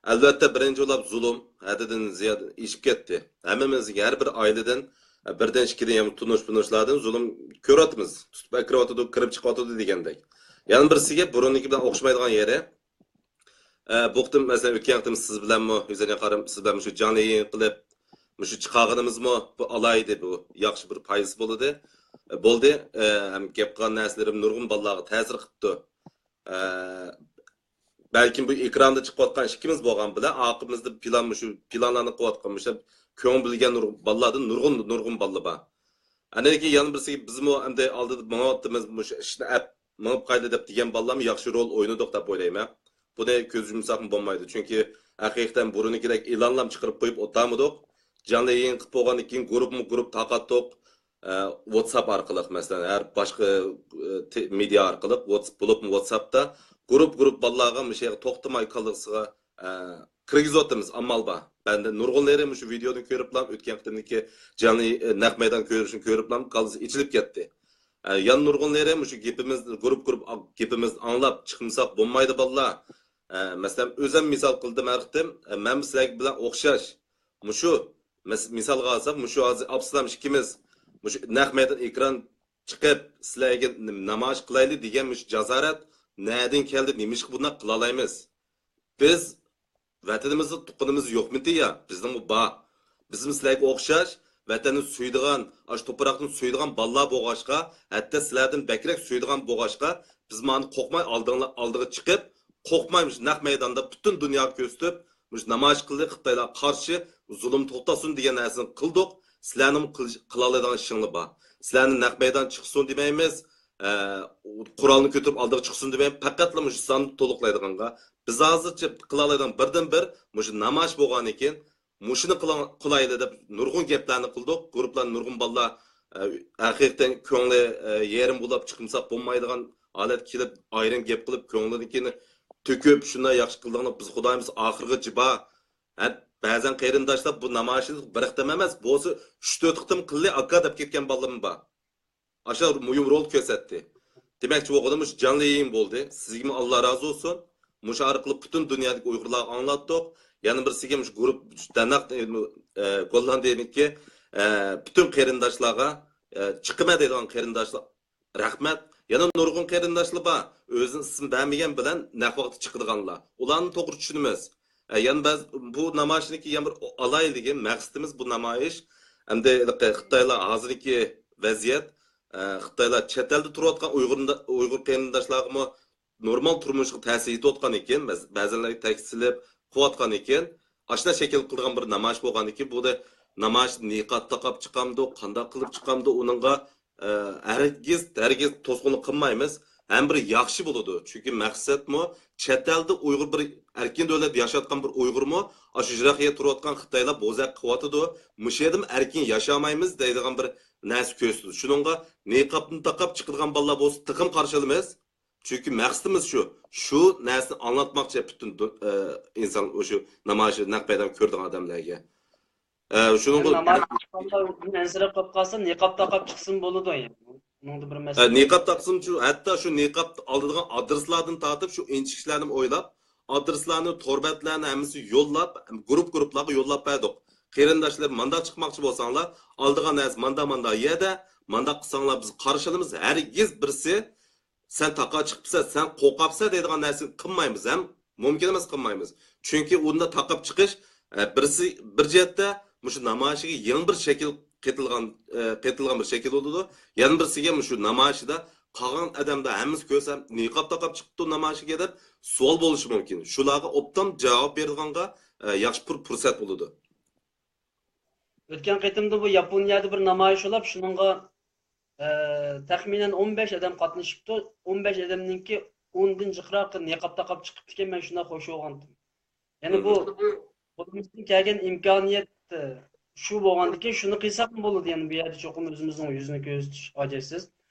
ئەلۋەتتە، بىرىنچى بولۇپ زۇلۇم ھەددىدىن زىيادە ئېشىپ كەتتى. ھەممىمىز ھەر بىر ئائىلىدىن، بىردىن، ئىككىدىن، يەنە تونۇش-پونۇشلاردىن زۇلۇم كۆرۈۋاتىمىز. تۇتۇپ ئەكىرىۋاتىدۇ، كىرىپ چىقىۋاتىدۇ دېگەندەك. يەنە بىرسىگە بۇرۇنقى بىلەن ئوخشىمايدىغان يېرى، ئە، بۇ قېتىم، مەسىلەن، ئۆتكەن قېتىم سىز بىلەنمۇ، ھۈسەيىن ياقارىم، سىز بىلەن مۇشۇ جانلى يىغىن قىلىپ، مۇشۇ چىقارغىنىمىزمۇ بۇ ئالاھىدە، بۇ ياخشى بىر پايدىسى بولدى. بولدى. ئە، ھەم گەپ قىلغان نەرسىلىرىم نۇرغۇن بالىلارغا تەسىر قىپتۇ. ئە، بەلكىم بۇ ئېكراندا چىقىۋاتقان ئىككىمىز بولغان بىلەن، ئارقىمىزدا پىلان، مۇشۇ پىلانلارنى قىلىۋاتقان، مۇشۇ كۆڭۈل بۆلگەن نۇرغۇن بالىلاردىن نۇرغۇن، نۇرغۇن بالىلار بار. ئاندىن كېيىن يەنە بىرسى، بىزمۇ ئەمدى ئالدىدا مېڭىۋاتىمىز، مۇشۇ ئىشنى ئەپ مېڭىپ قايلى دەپ دېگەن بالىلارمۇ ياخشى رول ئوينىدۇق دەپ ئويلايمەن. بۇنى كۆز يۇمساقمۇ بولمايدۇ. چۈنكى ھەقىقەتەن بۇرۇنقىدەك ئېلانلارمۇ چىقىرىپ قويۇپ ئولتۇرمىدۇق. جانلى يىغىن قىلىپ بولغاندىن كېيىن گۇرۇپمۇ گۇرۇپ تارقاتتۇق. ئە، ۋاتساپ ئارقىلىق، مەسىلەن، ھەر باشقا، ئە، تې-، مېدىيا ئارقىلىق، ۋاتس-، بولۇپمۇ ۋاتساپتا گۇرۇپ، گۇرۇپ بالىلارغا مۇشۇ يەرگە توختىماي كاللىسىغا، ئە، كىرگۈزۈۋاتىمىز، ئامال بار. بەندە نۇرغۇنلىرى مۇشۇ ۋىدېونى كۆرۈپلا، ئۆتكەن قېتىمدىكى جانلى، ئە، نەق مەيدان كۆرۈنۈشىنى كۆرۈپلا كاللىسى ئېچىلىپ كەتتى. ئە، يەنە نۇرغۇنلىرى مۇشۇ گېپىمىز، گۇرۇپ، گۇرۇپ ئا-، گېپىمىزنى ئاڭلاپ چىقمىساق بولمايدۇ بالىلار. ئە، مەسىلەن، ئۆزۈم مىسال قىلدىم ھەر قېتىم. ئە، مەن سىلەر بىلەن ئوخشاش. مۇشۇ مىس-، مىسالغا ئالساق، مۇشۇ ھازىر ئابسالام ئىككىمىز مۇشۇ نەق مەيدان ئېكران چىقىپ، سىلەرگە نامايىش قىلايلى دېگەن مۇشۇ جاسارەت نەدىن كەلدى؟ نېمىشقا بۇنداق قىلالايمىز؟ بىز ۋەتىنىمىزدە تۇغقىنىمىز يوقمىدى يا؟ بىزنىڭمۇ بار. بىزمۇ سىلەرگە ئوخشاش ۋەتەننى سۆيىدىغان، ئاشۇ توپراقنى سۆيىدىغان بالىلار بولغاچقا، ھەتتا سىلەردىن بەكرەك سۆيىدىغان بولغاچقا، بىز مانا قورقماي ئالدىڭلار، ئالدىغا چىقىپ، قورقماي مۇشۇ نەق مەيداندا پۈتۈن دۇنياغا كۆرسىتىپ، مۇشۇ نامايىش قىلدى، خىتايلارغا قارشى زۇلۇم توختاسۇن دېگەن نەرسىنى قىلدۇق. سىلەرنىمۇ قىلىش-، قىلالايدىغان ئىشىڭلار بار. سىلەرنى نەق مەيدان چىقسۇن دېمەيمىز، ئە، قورالنى كۆتۈرۈپ ئالدىغا چىقسۇن دېمەيمىز. پەقەتلا مۇشۇ ساننى تولۇقلايدىغانغا بىز ھازىرچە قىلالايدىغان بىردىنبىر مۇشۇ نامايىش بولغاندىكىن، مۇشۇنى قىلا-، قىلايلى دەپ نۇرغۇن گەپلەرنى قىلدۇق. گۇرۇپلار نۇرغۇن بالىلار، ئە، ھەقىقەتەن كۆڭلى، ئە، يېرىم بولاپ چىقمىساق بولمايدىغان ھالەتكە كېلىپ، ئايرىم گەپ قىلىپ، كۆڭلىدىكىنى تۆكۈپ، شۇنداق ياخشى قىلدىڭلار، بىز خۇدايىمىز ئاخىرغىچە بار. ھە، بەزەن قېرىنداشلار بۇ نامايىشنى بىر قېتىم ئەمەس، بولسا ئۈچ تۆت قېتىم قىلدى، ئاكا دەپ كەتكەن بالىلىرىم بار. ئاشۇ مۇھىم رول كۆرسەتتى. دېمەكچى بولغىنىم مۇشۇ جانلى يېيىن بولدى. سىزگىمۇ ئاللا رازى بولسۇن. مۇشۇ ئارقىلىق پۈتۈن دۇنيادىكى ئۇيغۇرلارغا ئاڭلاتتۇق. يەنە بىرسىگە مۇشۇ گۇرۇپ داناق، ئە، گوللاندىيەدىكى، ئە، پۈتۈن قېرىنداشلارغا، ئە، چىقىمەن دەيدىغان قېرىنداشلار رەھمەت. يەنە نۇرغۇن قېرىنداشلار بار، ئۆزىنىڭ ئىسمىنى بەرمىگەن بىلەن نەق ۋاقىتتا چىقىدىغانلار. ئۇلارنى توغرا چۈشىنىمىز. ئە، يەنە بەز-، بۇ نامايىشنىڭكى يەنە بىر ئالاھىدىلىكى، مەقسىتىمىز بۇ نامايىش، ئەمدى خىتايلار ھازىرقى ۋەزىيەت، ئە، خىتايلار چەت ئەلدە تۇرۇۋاتقان ئۇيغۇر، ئۇيغۇر قېرىنداشلارغىمۇ نورمال تۇرمۇشقا تەسىر يېتىۋاتقان ئىكەن، بەز-، بەزىلەر تەكسىلەپ قىلىۋاتقان ئىكەن. ئاشۇنداق شەكىل قىلغان بىر نامايىش بولغان ئىكەن، بۇ نامايىش نىقاب تاقاپ چىقامدۇ، قانداق قىلىپ چىقامدۇ، ئۇنىڭغا، ئە، ھەرگىز، ھەرگىز توسقۇنلۇق قىلمايمىز. ھەم بىر ياخشى بولىدۇ. چۈنكى مەقسەتمۇ چەت ئەلدە ئۇيغۇر بىر ئەركىن دۆلەتتە ياشاۋاتقان بىر ئۇيغۇرمۇ ئاشۇ يىراق يەردە تۇرۇۋاتقان خىتايلار بوزەك قىلىۋاتىدۇ. مۇشۇ يەردىمۇ ئەركىن ياشىمايمىز دەيدىغان بىر نەرسە كۆرسىتىدۇ. شۇنىڭغا نىقابنى تاقاپ چىقىدىغان بالىلار بولسا تېخىمۇ قارشى ئالىمىز. چۈنكى مەقسىتىمىز شۇ. شۇ نەرسىنى ئاڭلاتماقچى پۈتۈن دۇ-، ئە، ئىنسان، ئۇ شۇ نامايىشنى نەق مەيدان كۆرىدىغان ئادەملەرگە. ئە، شۇنىڭغا نامايىش چىققاندا ئۆزىدىن ئەنسىرەپ قېلىپ قالسا، نىقاب تاقاپ چىقسىمۇ بولىدۇ، يەنى. ئۇنىڭدا بىر ئە، مەسىلە نىقاب يوق. تاقسىمۇ شۇ، ھەتتا شۇ نىقاب ئالىدىغان ئادرېسلاردىن تارتىپ، شۇ ئىنچىكىلەرنى ئويلاپ، ئادرېسلارنى، تور بەتلەرنى ھەممىسى يوللاپ، گۇرۇپ-گۇرۇپلارغا يوللاپ بەردۇق. قېرىنداشلار، مانداق چىقماقچى بولساڭلار، ئالىدىغان نەرسە ماندا-ماندا يەردە، مانداق قىلساڭلار بىز قارشى ئالىمىز، ھەرگىز بىرسى سەن تاقا چىقىپسەن، سەن قورقاپسەن دەيدىغان نەرسىنى قىلمايمىز ھەم مۇمكىن ئەمەس قىلمايمىز. چۈنكى ئۇنداق تاقاپ چىقىش، ئە، بىرسى، بىر جەھەتتە مۇشۇ نامايىشىگە يېڭى بىر شەكىل قېتىلغان، ئە، قېتىلغان بىر شەكىل بولىدۇ. يەنە بىرسىگە مۇشۇ نامايىشىدا قالغان ئادەمدە ھەممىسى كۆرسە، نىقاب تاقاپ چىقىپتۇ نامايىشىگە دەپ سوئال بولۇشى مۇمكىن. شۇلارغا ئوبدان جاۋاب بېرىدىغانغا، ئە، ياخشى پۇر-، پۇرسەت بولىدۇ. ئۆتكەن قېتىمدا بۇ ياپونىيەدە بىر نامايىش بولۇپ، شۇنىڭغا، ئە، تەخمىنەن ئون بەش ئادەم قاتنىشىپتۇ. ئون بەش ئادەمنىڭكى ئوندىن جىقراقى نىقاب تاقاپ چىقىپتىكەن، مەن شۇنداق خوش بولغانتىم. يەنى بۇ قولىمىزدىن كەلگەن ئىمكانىيەت، ئە، شۇ بولغاندىكىن شۇنى قىلساقمۇ بولىدۇ. يەنى بۇ يەردە چوقۇم ئۆزىمىزنىڭ يۈزىنى كۆرسىتىش ھاجەتسىز.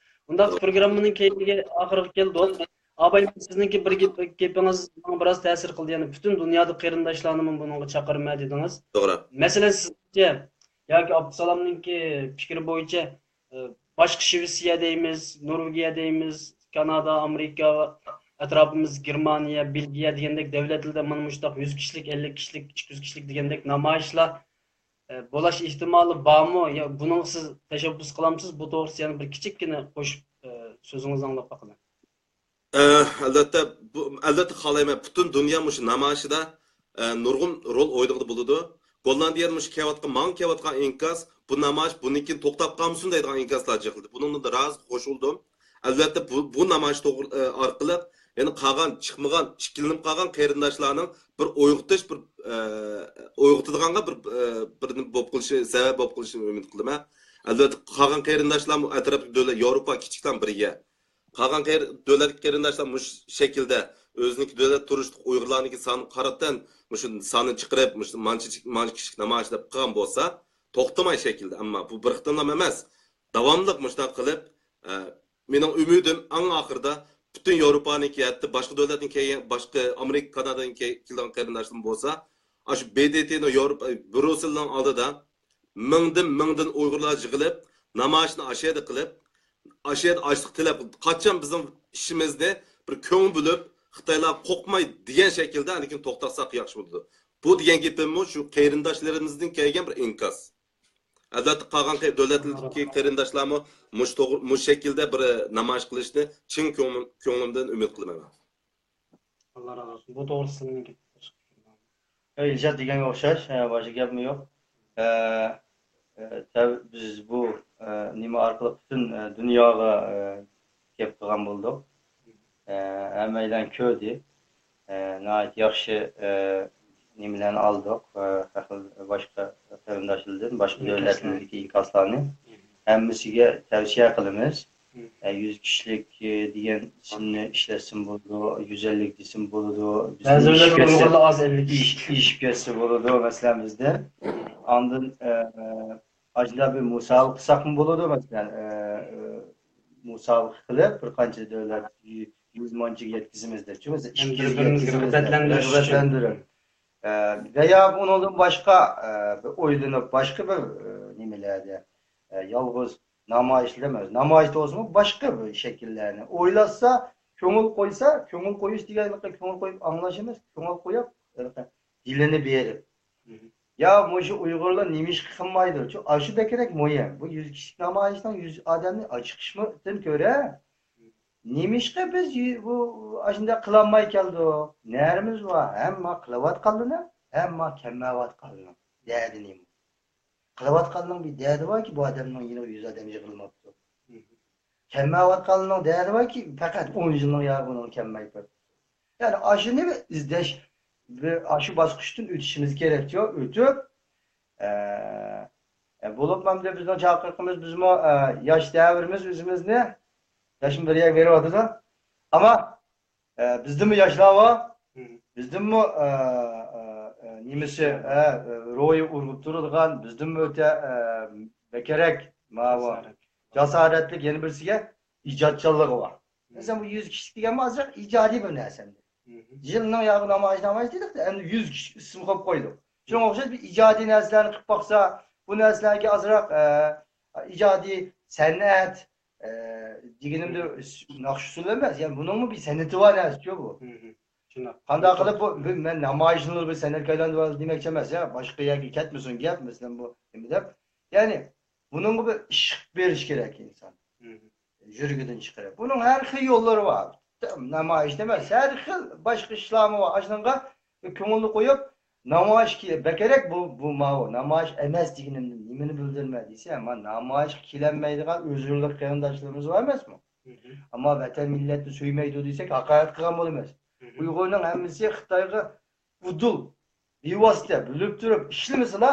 ئۇنداقتا پروگراممىنىڭ كەينىگە ئاخىرىغا كەلدۇق. ئاباي، سىزنىڭكى بىر گېپ-، گېپىڭىز ماڭا بىراز تەسىر قىلدى. يەنى پۈتۈن دۇنيادا قېرىنداشلارنىمۇ بۇنىڭغا چاقىرىمەن دېدىڭىز. توغرا. مەسىلەن، سىزچە ياكى ئابدۇسالامنىڭكى پىكرى بويىچە، ئى، باشقا شىۋېتسىيە دەيمىز، نورۋېگىيە دەيمىز، كانادا، ئامېرىكا، ئەتراپىمىز گېرمانىيە، بېلگىيە دېگەندەك دۆلەتلەردە مانا مۇشۇنداق يۈز كىشىلىك، ئەللىك كىشىلىك، ئىككى يۈز كىشىلىك دېگەندەك نامايىشلار، ئى، بولاش ئېھتىمالى بارمۇ؟ يا بۇنىڭغا سىز تەشەببۇس قىلامسىز؟ بۇ توغرىسىدا يەنە بىر كىچىككىنە قوشۇپ، ئى، سۆزىڭىزنى ئاڭلاپ باقىمەن. ئە، ئەلۋەتتە، بۇ، ئەلۋەتتە خالايمەن. پۈتۈن دۇنيا مۇشۇ نامايىشىدا، ئە، نۇرغۇن رول ئوينىغىلى بولىدۇ. گوللاندىيەدە مۇشۇ كېلىۋاتقان، ماڭا كېلىۋاتقان ئىنكاس، بۇ نامايىش بۇنىڭ كېيىن توختاپ قالمىسۇن دەيدىغان ئىنكاسلار جىقلىدى. بۇنىڭدىن راست خوش بولدۇم. ئەلۋەتتە، بۇ، بۇ نامايىش توغرا-، ئە، ئارقىلىق يەنە قالغان، چىقمىغان، ئىككىلىنىپ قالغان قېرىنداشلارنىڭ بىر ئويغىتىش، بىر، ئە، ئويغىتىدىغانغا بىر، ئە، بىر نېمە بولۇپ قېلىشى، سەۋەب بولۇپ قېلىشىنى ئۈمىد قىلىمەن. ئەلۋەتتە، قالغان قېرىنداشلارمۇ ئەتراپتىكى دۆلەت، ياۋروپا كىچىكلا بىر يەر. قالغان قېر-، دۆلەتتىكى قېرىنداشلار مۇشۇ شەكىلدە ئۆزىنىڭكى دۆلەت تۇرۇشلۇق ئۇيغۇرلارنىڭكى سانىغا قارىتىن مۇشۇ ساننى چىقىرىپ، مۇشۇ مانچە، مانچە كىشىلىك نامايىش دەپ قىلغان بولسا، توختىماي شەكىلدە، ئەمما بۇ بىر قېتىملام ئەمەس، داۋاملىق مۇشۇنداق قىلىپ، ئە، مېنىڭ ئۈمىدىم ئەڭ ئاخىرىدا پۈتۈن ياۋروپانىڭكى، ھەتتا باشقا دۆلەتتىن كەلگەن، باشقا ئامېرىكا، كانادادىن كەل-، كېلىدىغان قېرىنداشلىرىم بولسا، ئاشۇ ب د ت نىڭ ياۋروپا، بروسېلنىڭ ئالدىدا مىڭدىن مىڭدىن ئۇيغۇرلار يىغىلىپ، نامايىشنى ئاشۇ يەردە قىلىپ، ئاشۇ يەردە ئاشلىق تىلەپ، قاچان بىزنىڭ ئىشىمىزنى بىر كۆڭۈل بۆلۈپ، خىتايلار قورقماي دېگەن شەكىلدە ئاندىن كېيىن توختاتساق ياخشى بولىدۇ. بۇ دېگەن گېپىممۇ شۇ قېرىنداشلىرىمىزدىن كەلگەن بىر ئىنكاس. ئەلۋەتتە، قالغان قېر-، دۆلەتلەردىكى قېرىنداشلارمۇ مۇشۇ توغرا، مۇشۇ شەكىلدە بىر نامايىش قىلىشنى چىن كۆڭلۈم-، كۆڭلۈمدىن ئۈمىد قىلىمەن. ئاللا رازى بولسۇن. بۇ توغرىسىدا سىزنىڭ گېپىڭىز. ئە، ئىلشات دېگەنگە ئوخشاش، ئە، باشقا گەپمۇ يوق. ئە، ئە، تەب-، بىز بۇ، ئە، نېمە ئارقىلىق پۈتۈن، ئە، دۇنياغا، ئە، گەپ قىلغان بولدۇق. ئە، ھەممەيلەن كۆردى. ئە، ناھايىتى ياخشى، ئە، نېمىلەرنى ئالدۇق. ئە، ھەر خىل باشقا قېرىنداشلاردىن، باشقا دۆلەتلەردىكى ئىنكاسلارنى ھەممىسىگە تەۋسىيە قىلىمىز. ئە، يۈز كىشىلىك، ئە، دېگەن ئىسىمنى ئىشلەتسىمۇ بولىدۇ، يۈز ئەللىك دېسىمۇ بولىدۇ. بىزدىن ئېشىپ كەتسە، ئېشىپ كەتسە بولىدۇ، مەسىلەن، بىزدىن. ئاندىن، ئە، ئاشۇنداق بىر مۇسابىقە قىلساقمۇ بولىدۇ، مەسىلەن، ئە، ئە، مۇسابىقە قىلىپ، بىر قانچە دۆلەت يۈز مانچىگە يەتكۈزىمىز دەپ. چۈنكى بىز ئىككى يۈزگە يەتكۈزىمىز دەپ. رىغبەتلەندۈرۈپ. ئە، ۋە يا ئۇنىڭدىن باشقا، ئە، بىر ئويلىنىپ، باشقا بىر، ئە، نېمىلەردە، ئە، يالغۇز نامايىشلار ئەمەس، نامايىشتا بولسىمۇ باشقا بىر شەكىللەرنى ئويلاشسا، كۆڭۈل قويسا، كۆڭۈل قويۇش دېگەن كۆڭۈل قويۇپ ئاڭلاش ئەمەس، كۆڭۈل قويۇپ، ھېلىقى دىلىنى بېرىپ، يا مۇشۇ ئۇيغۇرلار نېمىشقا قىلمايدۇ؟ شۇ، ئاشۇ بەكرەك مۇھىم. بۇ يۈز كىشىلىك نامايىشنىڭ يۈز ئادەمنى ئاچىقىشىدىن كۆرە، نېمىشقا بىز يۈ-، بۇ، ئاشۇنداق قىلالماي كەلدۇق؟ نەرىمىز بار، ھەممە قىلىۋاتقانلىرىنىڭ، ھەممە كەلمەيۋاتقانلىرىنىڭ دەردى نېمە؟ قىلىۋاتقاننىڭ بىر دەردى باركى، بۇ ئادەمنىڭ يېنىغا يۈز ئادەم يىغىلماپتۇ. كەلمەيۋاتقاننىڭ دەردى باركى، پەقەت ئون يىلنىڭ ياغى بۇنىڭغا كەلمەي تۇرۇپتۇ. يەنى ئاشۇنى بىر ئىزدەش، بىر ئاشۇ باسقۇچتىن ئۆتۈشىمىز كېرەكچۇ، ئۆتۈپ، ئە، ئە، بولۇپمۇ ئەمدى بىزنىڭ چاقىرىقىمىز، بىزمۇ، ئە، ياش دەۋرىمىز ئۆزىمىزنى، ياشمۇ بىر يەرگە بېرىۋاتىدۇ. ئەمما، ئە، بىزدىنمۇ ياشلار بار، بىزدىنمۇ، ئە، ئە، ئە، نېمىسى، ئە، ئە، روھى ئۇرغۇپ تۇرىدىغان، بىزدىنمۇ ئۆتە، ئە، بەكرەك، ماۋۇ، جاسارەتلىك يەنە بىرسىگە ئىجادچانلىقى بار. مەسىلەن، بۇ يۈز كىشىلىك دېگەنمۇ ئازراق ئىجادىي بىر نەرسە ئەمدى. يىلنىڭ ياغى نامايىش، نامايىش دېدۇق-دە، ئەمدى يۈز كىشىلىك ئىسىم قويۇپ قويدۇق. شۇنىڭغا ئوخشاش بىر ئىجادىي نەرسىلەرنى قىلىپ باقسا، بۇ نەرسىلەرگە ئازراق، ئە، ئىجادىي سەنئەت، ئە، دېگىنىمدە ناخشا ئۇسسۇلى ئەمەس. يەنى بۇنىڭمۇ بىر سەنئىتى بار نەرسىچۇ بۇ. شۇنداق. قانداق قىلىپ بۇ، بۇ مەن نامايىشنى بىر سەنئەتكە ئايلاندۇرۇۋالدىم دېمەكچى ئەمەس، يا، باشقا يەرگە كەتمىسۇن گەپ، مەسىلەن، بۇ نېمە دەپ. يەنى، بۇنىڭغا بىر ئىشق بېرىش كېرەك ئىنسان. يۈرىكىدىن چىقىرىپ. بۇنىڭ ھەر خىل يوللىرى بار. نامايىش ئەمەس، ھەر خىل باشقا ئىشلارمۇ بار. ئاشۇنىڭغا كۆڭۈلنى قويۇپ، نامايىش كى-، بەكرەك بۇ، بۇ ماۋۇ، نامايىش ئەمەس دېگىنىمدىن نېمىنى بىلدۈرىمەن دېسە، ما نامايىشقا كېلەلمەيدىغان ئۆزرىلىك قېرىنداشلىرىمىز بار ئەمەسمۇ؟ ئەمما ۋەتەن مىللەتنى سۆيمەيدۇ دېسەك، ھاقارەت قىلغان بولىمىز. ئۇيغۇرنىڭ ھەممىسى خىتايغا ئۇدۇل، بىۋاسىتە بىلىپ تۇرۇپ ئىشلىمىسىلا،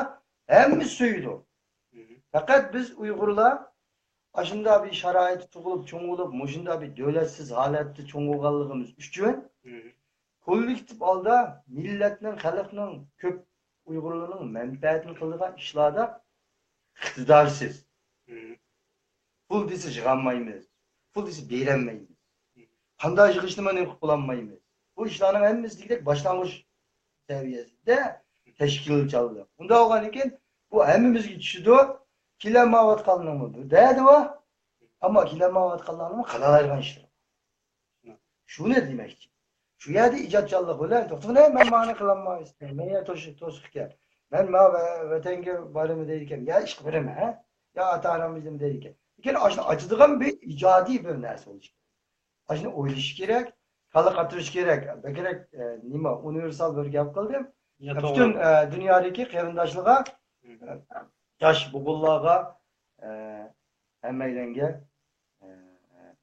ھەممىسى سۆيىدۇ. پەقەت بىز ئۇيغۇرلار ئاشۇنداق بىر شارائىتتا تۇغۇلۇپ، چوڭ بولۇپ، مۇشۇنداق بىر دۆلەتسىز ھالەتتە چوڭ بولغانلىقىمىز ئۈچۈن، كوللېكتىپ ھالدا مىللەتنىڭ، خەلقنىڭ، كۆپ ئۇيغۇرلارنىڭ مەنپەئەتىنى قىلىدىغان ئىشلاردا ئىقتىدارسىز. پۇل دېسە يىغالمايمىز، پۇل دېسە بېرەلمەيمىز. قانداق يىغىشنىمۇ نېمە قىلىپ بولالمايمىز. بۇ ئىشلارنىڭ ھەممىسى دېگۈدەك باشلانغۇچ سەۋىيەسىدە تەشكىلچانلىق. ئۇنداق بولغاندىن كېيىن بۇ ھەممىمىزگە چۈشىدۇ. كېلەلمەيۋاتقانلارنىڭمۇ بىر دەردى بار، ئەمما كېلەلمەيۋاتقانلارنىڭمۇ قىلالايدىغان ئىشلىرى بار. شۇنى دېمەكچى. شۇ يەردە ئىجادچانلىق بىلەن، توختىغىنە، مەن مانى قىلالمايمەن، مەن يەنە توسۇق، توسۇق ئىكەن. مەن ما ۋە-، ۋەتەنگە بارىمەن دەيدىكەن، يا ئىشقا بېرىمەن، ھە؟ يا ئاتا ئانام بىلەن دەيدىكەن. لېكىن ئاشۇنى ئاچىدىغان بىر ئىجادىي بىر نەرسە بولۇشى كېرەك. ئاشۇنى ئويلىشىش كېرەك، كاللا قاتۇرۇش كېرەك. بەكرەك، ئە، نېمە، ئۇنىۋېرسال بىر گەپ قىلدىم. يا، پۈتۈن، توغرا. ئە، دۇنيادىكى قېرىنداشلارغا، ئە، ياش بوغۇنلارغا، ئە، ھەممەيلەنگە، ئە،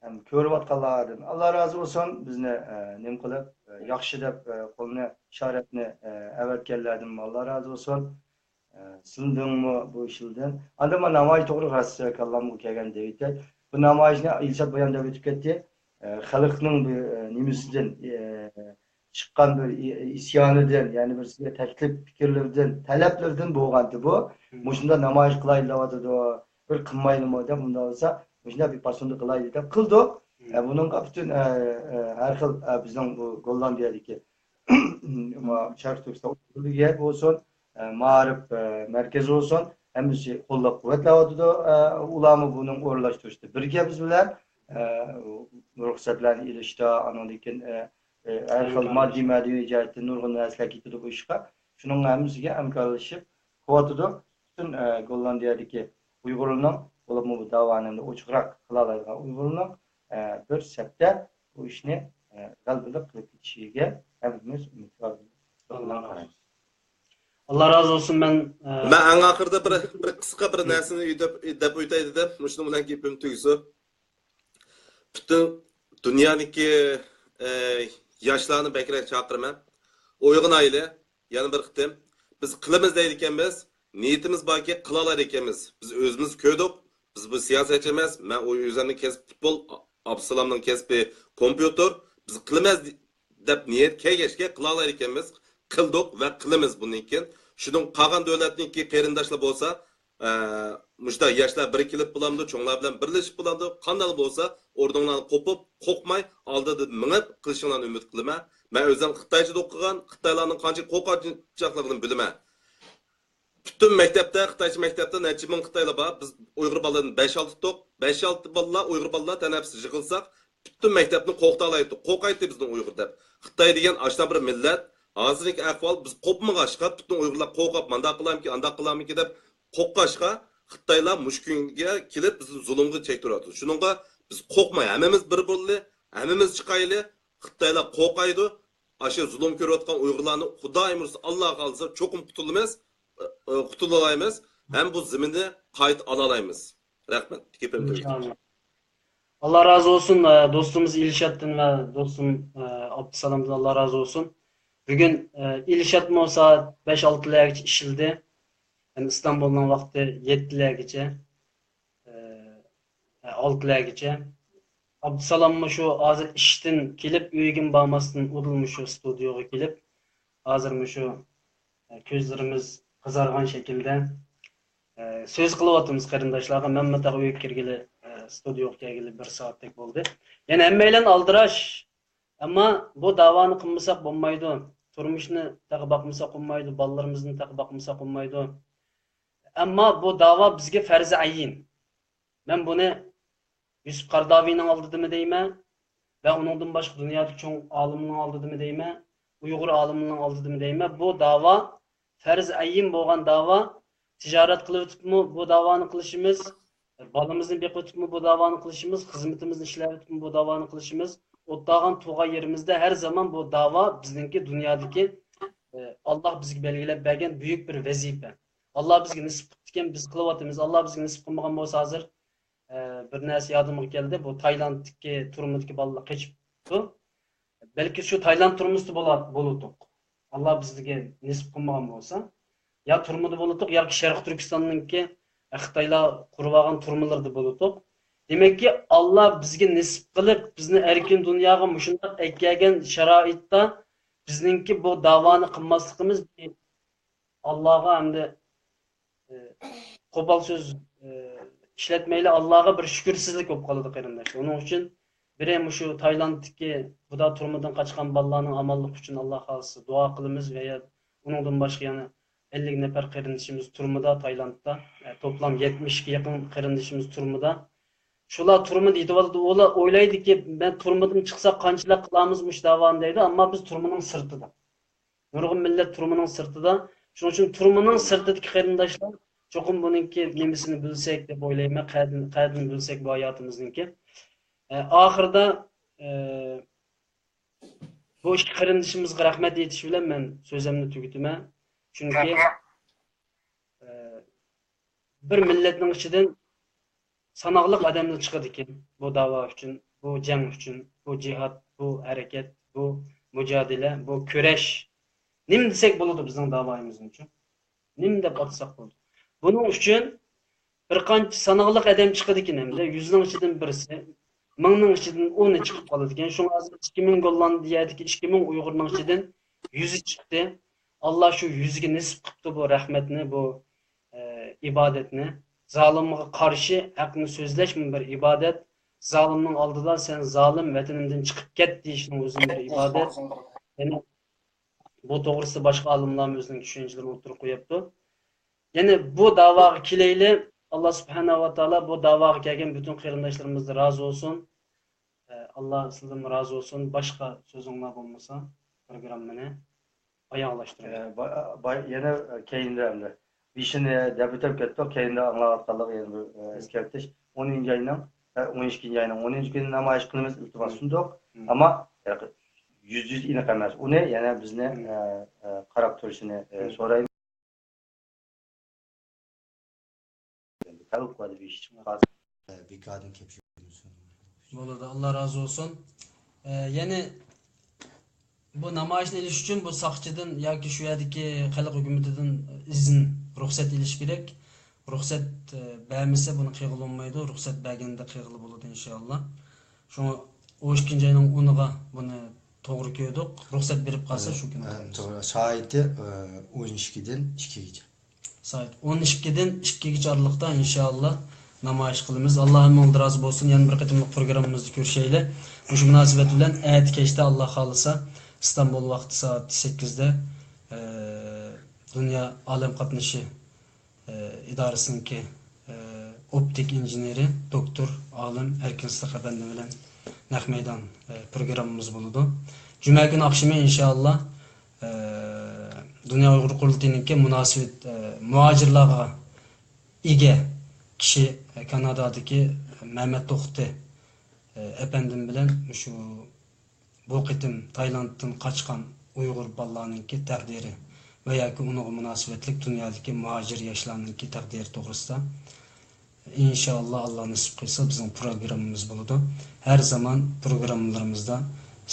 ھەم كۆرۈۋاتقانلاردىن ئاللا رازى بولسۇن. بىزنى، ئە، نېمە قىلىپ، ئە، ياخشى دەپ، ئە، قولنى، ئىشارەتنى، ئە، ئەۋەتكەنلەردىنمۇ ئاللا رازى بولسۇن. ئە، سىلىدىنمۇ بۇ ئىشلىدىن. ئاندىن مانا نامايىش توغرىلىق راست كاللامغا كەلگەن دەۋېتەي. بۇ نامايىشنى ئىلشات بايان دەپ ئۆتۈپ كەتتى. ئە، خەلقنىڭ بىر، ئە، نېمىسىدىن، ئە، چىققان بىر ئى-، ئىسيانىدىن، يەنى بىرسىگە تەكلىپ پىكىرلىرىدىن، تەلەپلىرىدىن بولغانتى بۇ. مۇشۇنداق نامايىش قىلايلى دەۋاتىدۇ، بىر قىلمايلىمۇ دەپ، ئۇنداق بولسا مۇشۇنداق بىر پاسوندا قىلايلى دەپ قىلدۇق. ئە، بۇنىڭغا پۈتۈن، ئە، ئە، ھەر خىل، ئە، بىزنىڭ بۇ گوللاندىيەدىكى شەرقىي تۈركىستان ئۇيغۇرلىرى بولسۇن، ئە، مائارىپ، ئە، مەركىزى بولسۇن، ھەممىسى قوللاپ قۇۋۋەتلەۋاتىدۇ. ئە، ئۇلارمۇ بۇنىڭ ئورۇنلاشتۇرۇشتا بىرگە بىز بىلەن، ئە، رۇخسەتلەرنى ئېلىشتا، ئانىڭدىن كېيىن، ئە، ئە، ھەر خىل ماددىي، مەنىۋى جەھەتتىن نۇرغۇن نەرسىلەر كېتىدۇ بۇ ئىشقا. شۇنىڭ ھەممىسىگە ھەمكارلىشىپ قىلىۋاتىدۇ. پۈتۈن، ئە، گوللاندىيەدىكى ئۇيغۇرلارنىڭ، بولۇپمۇ بۇ داۋانى ئوچۇقراق قىلالايدىغان ئۇيغۇرلارنىڭ، ئە، بىر سەپتە بۇ ئىشنى، ئە، غەلىبىلىك قىلىپ كېتىشىگە ھەممىمىز ئۈمىدۋار بولۇپ قارايمىز. ئاللا رازى بولسۇن. مەن، ئە، مەن ئەڭ ئاخىرىدا بىر، بىر قىسقا بىر نەرسىنى دەپ، دەپ ئۆتەي دېدىم. مۇشۇنىڭ بىلەن گېپىم تۈگىسۇن. پۈتۈن دۇنيادىكى، ئە، ياشلارنى بەكرەك چاقىرىمەن. ئويغىنايلى. يەنە بىر قېتىم، بىز قىلىمىز دەيدىكەنمىز، نىيىتىمىز باركى، قىلالايدىكەنمىز. بىز ئۆزىمىز كۆردۇق، بىز بۇ سىياسەتچى ئەمەس، مەن ئۇ ئۆزۈمنىڭ كەسپى پۇتبول، ئابدۇسالامنىڭ كەسپى كومپيۇتېر. بىز قىلىمىز دەپ نىيەت كەلگەچكە قىلالايدىكەنمىز، قىلدۇق ۋە قىلىمىز بۇندىن كېيىن. شۇنىڭ قالغان دۆلەتنىڭكى قېرىنداشلار بولسا، ئە، مۇشۇنداق ياشلار بىر كېلىپ بولامدۇ، چوڭلار بىلەن بىرلىشىپ بولامدۇ، قانداق بولسا، ئورنۇڭلارنى قوپۇپ، قوقماي، ئالدىدا مېڭىپ قىلىشىڭلارنى ئۈمىد قىلىمەن. مەن ئۆزۈم خىتايچىدا ئوقۇغان، خىتايلارنىڭ قانچە قورقۇنچاقلىقىنى بىلىمەن. پۈتۈن مەكتەپتە، خىتايچە مەكتەپتە نەچچە مىڭ خىتايلار بار. بىز ئۇيغۇر بالىلىرىنى بەش ئالتە تۇق. بەش ئالتە بالىلار، ئۇيغۇر بالىلار تەنەپسى يىغىلساق، پۈتۈن مەكتەپنى قوقتالايتتۇق. قورقايتتى بىزنىڭ ئۇيغۇر دەپ. خىتاي دېگەن ئاشۇنداق بىر مىللەت. ھازىرقى ئەھۋال بىز قوپمىغاچقا، پۈتۈن ئۇيغۇرلار قورقۇپ، مانداق قىلامىكىن، ئانداق قىلامىكىن دەپ قورققاچقا، خىتايلار مۇشۇ كۈنگە كېلىپ بىزنى زۇلۇمغا چەك تۇرۇۋاتىدۇ. شۇنىڭغا بىز قورقماي، ھەممىمىز بىر بولدى، ھەممىمىز چىقايلى. خىتايلار قورقايدۇ. ئاشۇ زۇلۇم كۆرۈۋاتقان ئۇيغۇرلارنى خۇدايىم ئۇرسا، ئاللا خالىسا چوقۇم قۇتۇلىمىز، ئە، ئە، قۇتۇلالايمىز. ھەم بۇ زېمىننى قايتا ئالالايمىز. رەھمەت. گېپىمنى تۈگىتىمەن. ئىنشاللا. ئاللا رازى بولسۇن، ئە، دوستىمىز ئىلشاتتىن ۋە دوستۇم، ئە، ئابدۇسالامدىن ئاللا رازى بولسۇن. بۈگۈن، ئە، ئىلشاتمۇ سائەت بەش ئالتىلەرگىچە ئىشلىدى. يەنى ئىستانبۇلنىڭ ۋاقتى يەتتىلەرگىچە. ئە، ئالتىلەرگىچە. ئابدۇسالاممۇ شۇ ھازىر ئىشتىن كېلىپ، ئۆيىگىمۇ بارماستىن، ئۇدۇلمۇ شۇ ستۇدىيوغا كېلىپ، ھازىرمۇ شۇ، ئە، كۆزلىرىمىز قىزارغان شەكىلدە، ئە، سۆز قىلىۋاتىمىز قېرىنداشلارغا. مەنمۇ تېخى ئۆيگە كىرگىلى، ئە، ستۇدىيوغا كەلگىلى بىر سائەتتەك بولدى. يەنە ھەممەيلەن ئالدىراش. ئەمما بۇ داۋانى قىلمىساق بولمايدۇ. تۇرمۇشنى تېخى باقمىساق بولمايدۇ. بالىلىرىمىزنى تېخى باقمىساق بولمايدۇ. ئەمما بۇ داۋا بىزگە پەرزى ئەيىن. مەن بۇنى يۈسۈپ قاراداۋىنىڭ ئالدىدىمۇ دەيمەن ۋە ئۇنىڭدىن باشقا دۇنيادىكى چوڭ ئالىمنىڭ ئالدىدىمۇ دەيمەن، ئۇيغۇر ئالىمنىڭ ئالدىدىمۇ دەيمەن، بۇ داۋا پەرز ئەيىن بولغان داۋا. تىجارەت قىلىۋېتىپمۇ بۇ داۋانى قىلىشىمىز، بالىمىزنى بېقىۋېتىپمۇ بۇ داۋانى قىلىشىمىز، خىزمىتىمىزنى ئىشلەۋېتىپمۇ بۇ داۋانى قىلىشىمىز، ئولتۇرغان تۇغان يېرىمىزدە ھەر زامان بۇ داۋا بىزنىڭكى دۇنيادىكى، ئە، ئاللا بىزگە بەلگىلەپ بەرگەن بۈيۈك بىر ۋەزىپە. ئاللا بىزگە نېسىپ قىپتىكەن، بىز قىلىۋاتىمىز. ئاللا بىزگە نېسىپ قىلمىغان بولسا، ھازىر، ئە، بىر نەرسە يادىمغا كەلدى. بۇ تايلاندتىكى تۈرمىدىكى بالىلار قېچىپتۇ. بەلكى شۇ تايلاند تۈرمىسىدە بولا-، بولاتتۇق. ئاللا بىزگە نېسىپ قىلمىغان بولسا، يا تۈرمىدە بولاتتۇق، ياكى شەرقىي تۈركىستاننىڭكى، ئە، خىتايلار قۇرۇۋالغان تۈرمىلىرىدە بولاتتۇق. دېمەككى، ئاللا بىزگە نېسىپ قىلىپ، بىزنى ئەركىن دۇنياغا مۇشۇنداق ئەكەلگەن شارائىتتا بىزنىڭكى بۇ داۋانى قىلماسلىقىمىز ئاللاغا ھەمدە، ئى، قوپال سۆز، ئى، ئىشلەتمەيلى، ئاللاغا بىر شۈكۈرسىزلىك بولۇپ قالىدۇ، قېرىنداشلار. ئۇنىڭ ئۈچۈن بىرى مۇشۇ تايلاندتىكى بۇدا تۈرمىدىن قاچقان بالىلارنىڭ ئامانلىقى ئۈچۈن ئاللا خالىسا دۇئا قىلىمىز ۋە يا ئۇنىڭدىن باشقا يەنە ئەللىك نەپەر قېرىندىشىمىز تۈرمىدە، تايلاندتا. ئە، توپلام يەتمىش ئىككى يېقىن قېرىندىشىمىز تۈرمىدە. شۇلار تۈرمىدە يېتىۋاتىدۇ. ئۇلار ئويلايدۇكى، مەن تۈرمىدىن چىقساق قانچىلىك قىلارمىز مۇشۇ داۋانى دەيدۇ، ئەمما بىز تۈرمىنىڭ سىرتىدا. نۇرغۇن مىللەت تۈرمىنىڭ سىرتىدا. شۇنىڭ ئۈچۈن تۈرمىنىڭ سىرتىدىكى قېرىنداشلار چوقۇم بۇنىڭكى نېمىسىنى بىلسەك دەپ ئويلايمەن، قەدرىنى، قەدرىنى بىلسەك بۇ ھاياتىمىزنىڭكى. ئە، ئاخىرىدا، ئە، بۇ ئىككى قېرىندىشىمىزغا رەھمەت ئېيتىش بىلەن مەن سۆزۈمنى تۈگىتىمەن. چۈنكى، ئە، بىر مىللەتنىڭ ئىچىدىن ساناقلىق ئادەملەر چىقىدىكەن بۇ داۋا ئۈچۈن، بۇ جەڭ ئۈچۈن، بۇ جىھاد، بۇ ھەرىكەت، بۇ مۇجادىلە، بۇ كۈرەش. نېمە دېسەك بولىدۇ بىزنىڭ داۋايىمىزنىڭ ئۈچۈن؟ نېمە دەپ ئاتىساق بولىدۇ؟ بۇنىڭ ئۈچۈن بىر قانچە ساناقلىق ئادەم چىقىدىكەن ھەمدە يۈزنىڭ ئىچىدىن بىرسى، مىڭنىڭ ئىچىدىن ئونى چىقىپ قالىدىكەن. شۇڭا ھازىر ئىككى مىڭ گوللاندىيەدىكى ئىككى مىڭ ئۇيغۇرنىڭ ئىچىدىن يۈزى چىقتى. ئاللا شۇ يۈزىگە نېسىپ قىپتۇ بۇ رەھمەتنى، بۇ، ئە، ئىبادەتنى. زالىمغا قارشى ھەقنى سۆزلەشمۇ بىر ئىبادەت. زالىمنىڭ ئالدىدا سەن زالىم، ۋەتىنىمدىن چىقىپ كەت دېيىشنىڭ ئۆزىمۇ بىر ئىبادەت. يەنە بۇ توغرىسىدا باشقا ئالىملارمۇ ئۆزىنىڭ چۈشەنچىلىرىنى ئوتتۇرىغا قويۇپتۇ. يەنە بۇ داۋاغا كېلەيلى. ئاللا سۇبھانەھۇ ۋە تائالا بۇ داۋاغا كەلگەن پۈتۈن قېرىنداشلىرىمىزدىن رازى بولسۇن. ئە، ئاللا سىزدىنمۇ رازى بولسۇن. باشقا سۆزۈڭلار بولمىسا، پروگراممىنى ئاياغلاشتۇرىمىز. ئە، با-، با-، يەنە كەينىدە ئەمدى. بېشىنى دەپ ئۆتۈپ كەتتۇق، كەينىدە ئاڭلاۋاتقانلارغا يەنە بىر، ئە، ئەسكەرتىش. ئونىنچى ئاينىڭ، ئە، ئون ئىككىنچى ئاينىڭ ئونىنچى كۈنى نامايىش قىلىمىز، ئىلتىماس سۇندۇق. ئەمما، ئە، يۈزدە يۈز ئېنىق ئەمەس. ئۇنى يەنە بىزنى، ئە، ئە، قاراپ تۇرۇشىنى، ئە، سورايمىز. بولىدۇ، ئاللا رازى بولسۇن. ئە، يەنى بۇ نامايىشنى ئېلىش ئۈچۈن بۇ ساقچىدىن ياكى شۇ يەردىكى خەلق ھۆكۈمىتىدىن ئىزىن، رۇخسەت ئېلىش كېرەك. رۇخسەت، ئە، بەرمىسە بۇنى قىلغىلى بولمايدۇ. رۇخسەت بەرگەندە قىلغىلى بولىدۇ، ئىنشائاللا. شۇڭا ئون ئىككىنچى ئاينىڭ ئونىغا بۇنى توغرا كۆردۇق. رۇخسەت بېرىپ قالسا شۇ كۈنى قىلىمىز. توغرا. سائىتى، ئە، ئون ئىككىدىن ئىككىگىچە. سائەت ئون ئىككىدىن ئىككىگىچە ئارىلىقتا ئىنشائاللا نامايىش قىلىمىز. ئاللا ھەممىڭلار رازى بولسۇن. يەنە بىر قېتىملىق پروگراممىمىزدا كۆرۈشەيلى. مۇشۇ مۇناسىۋەت بىلەن ئەتە كەچتە ئاللا خالىسا ئىستانبۇل ۋاقتى سائەت سەككىزدە، ئە، دۇنيا ئالەم قاتنىشى، ئە، ئىدارىسىنىڭكى، ئە، ئوپتىك ئىنژېنېرى دوكتور ئالىم ئەركىن سىدىق ئەپەندى بىلەن نەق مەيدان، ئە، پروگراممىمىز بولىدۇ. جۈمە كۈنى ئاخشىمى ئىنشائاللا، ئە، دۇنيا ئۇيغۇر قۇرۇلتىيىنىڭكى مۇناسىۋەت، ئە، مۇھاجىرلارغا ئىگە كىشى، ئە، كانادادىكى مەمەت توختى، ئە، ئەپەندىم بىلەن مۇشۇ بۇ قېتىم تايلاندتىن قاچقان ئۇيغۇر بالىلارنىڭكى تەقدىرى ۋە ياكى ئۇنىڭغا مۇناسىۋەتلىك دۇنيادىكى مۇھاجىر ياشلارنىڭكى تەقدىرى توغرىسىدا، ئىنشائاللا، ئاللا نېسىپ قىلسا، بىزنىڭ پروگراممىمىز بولىدۇ. ھەر زامان پروگراممىلىرىمىزدا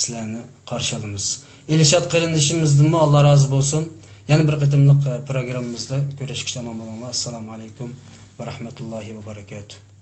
سىلەرنى قارشى ئالىمىز. ئىلشات قېرىندىشىمىزدىنمۇ ئاللا رازى بولسۇن. يەنە بىر قېتىملىق، ئە، پروگراممىمىزدا كۆرۈشكىچە ئامان بولۇڭلار. ئەسسالامۇ ئەلەيكۇم ۋە رەھمەتۇللاھى ۋە بەرەكاتۇھ.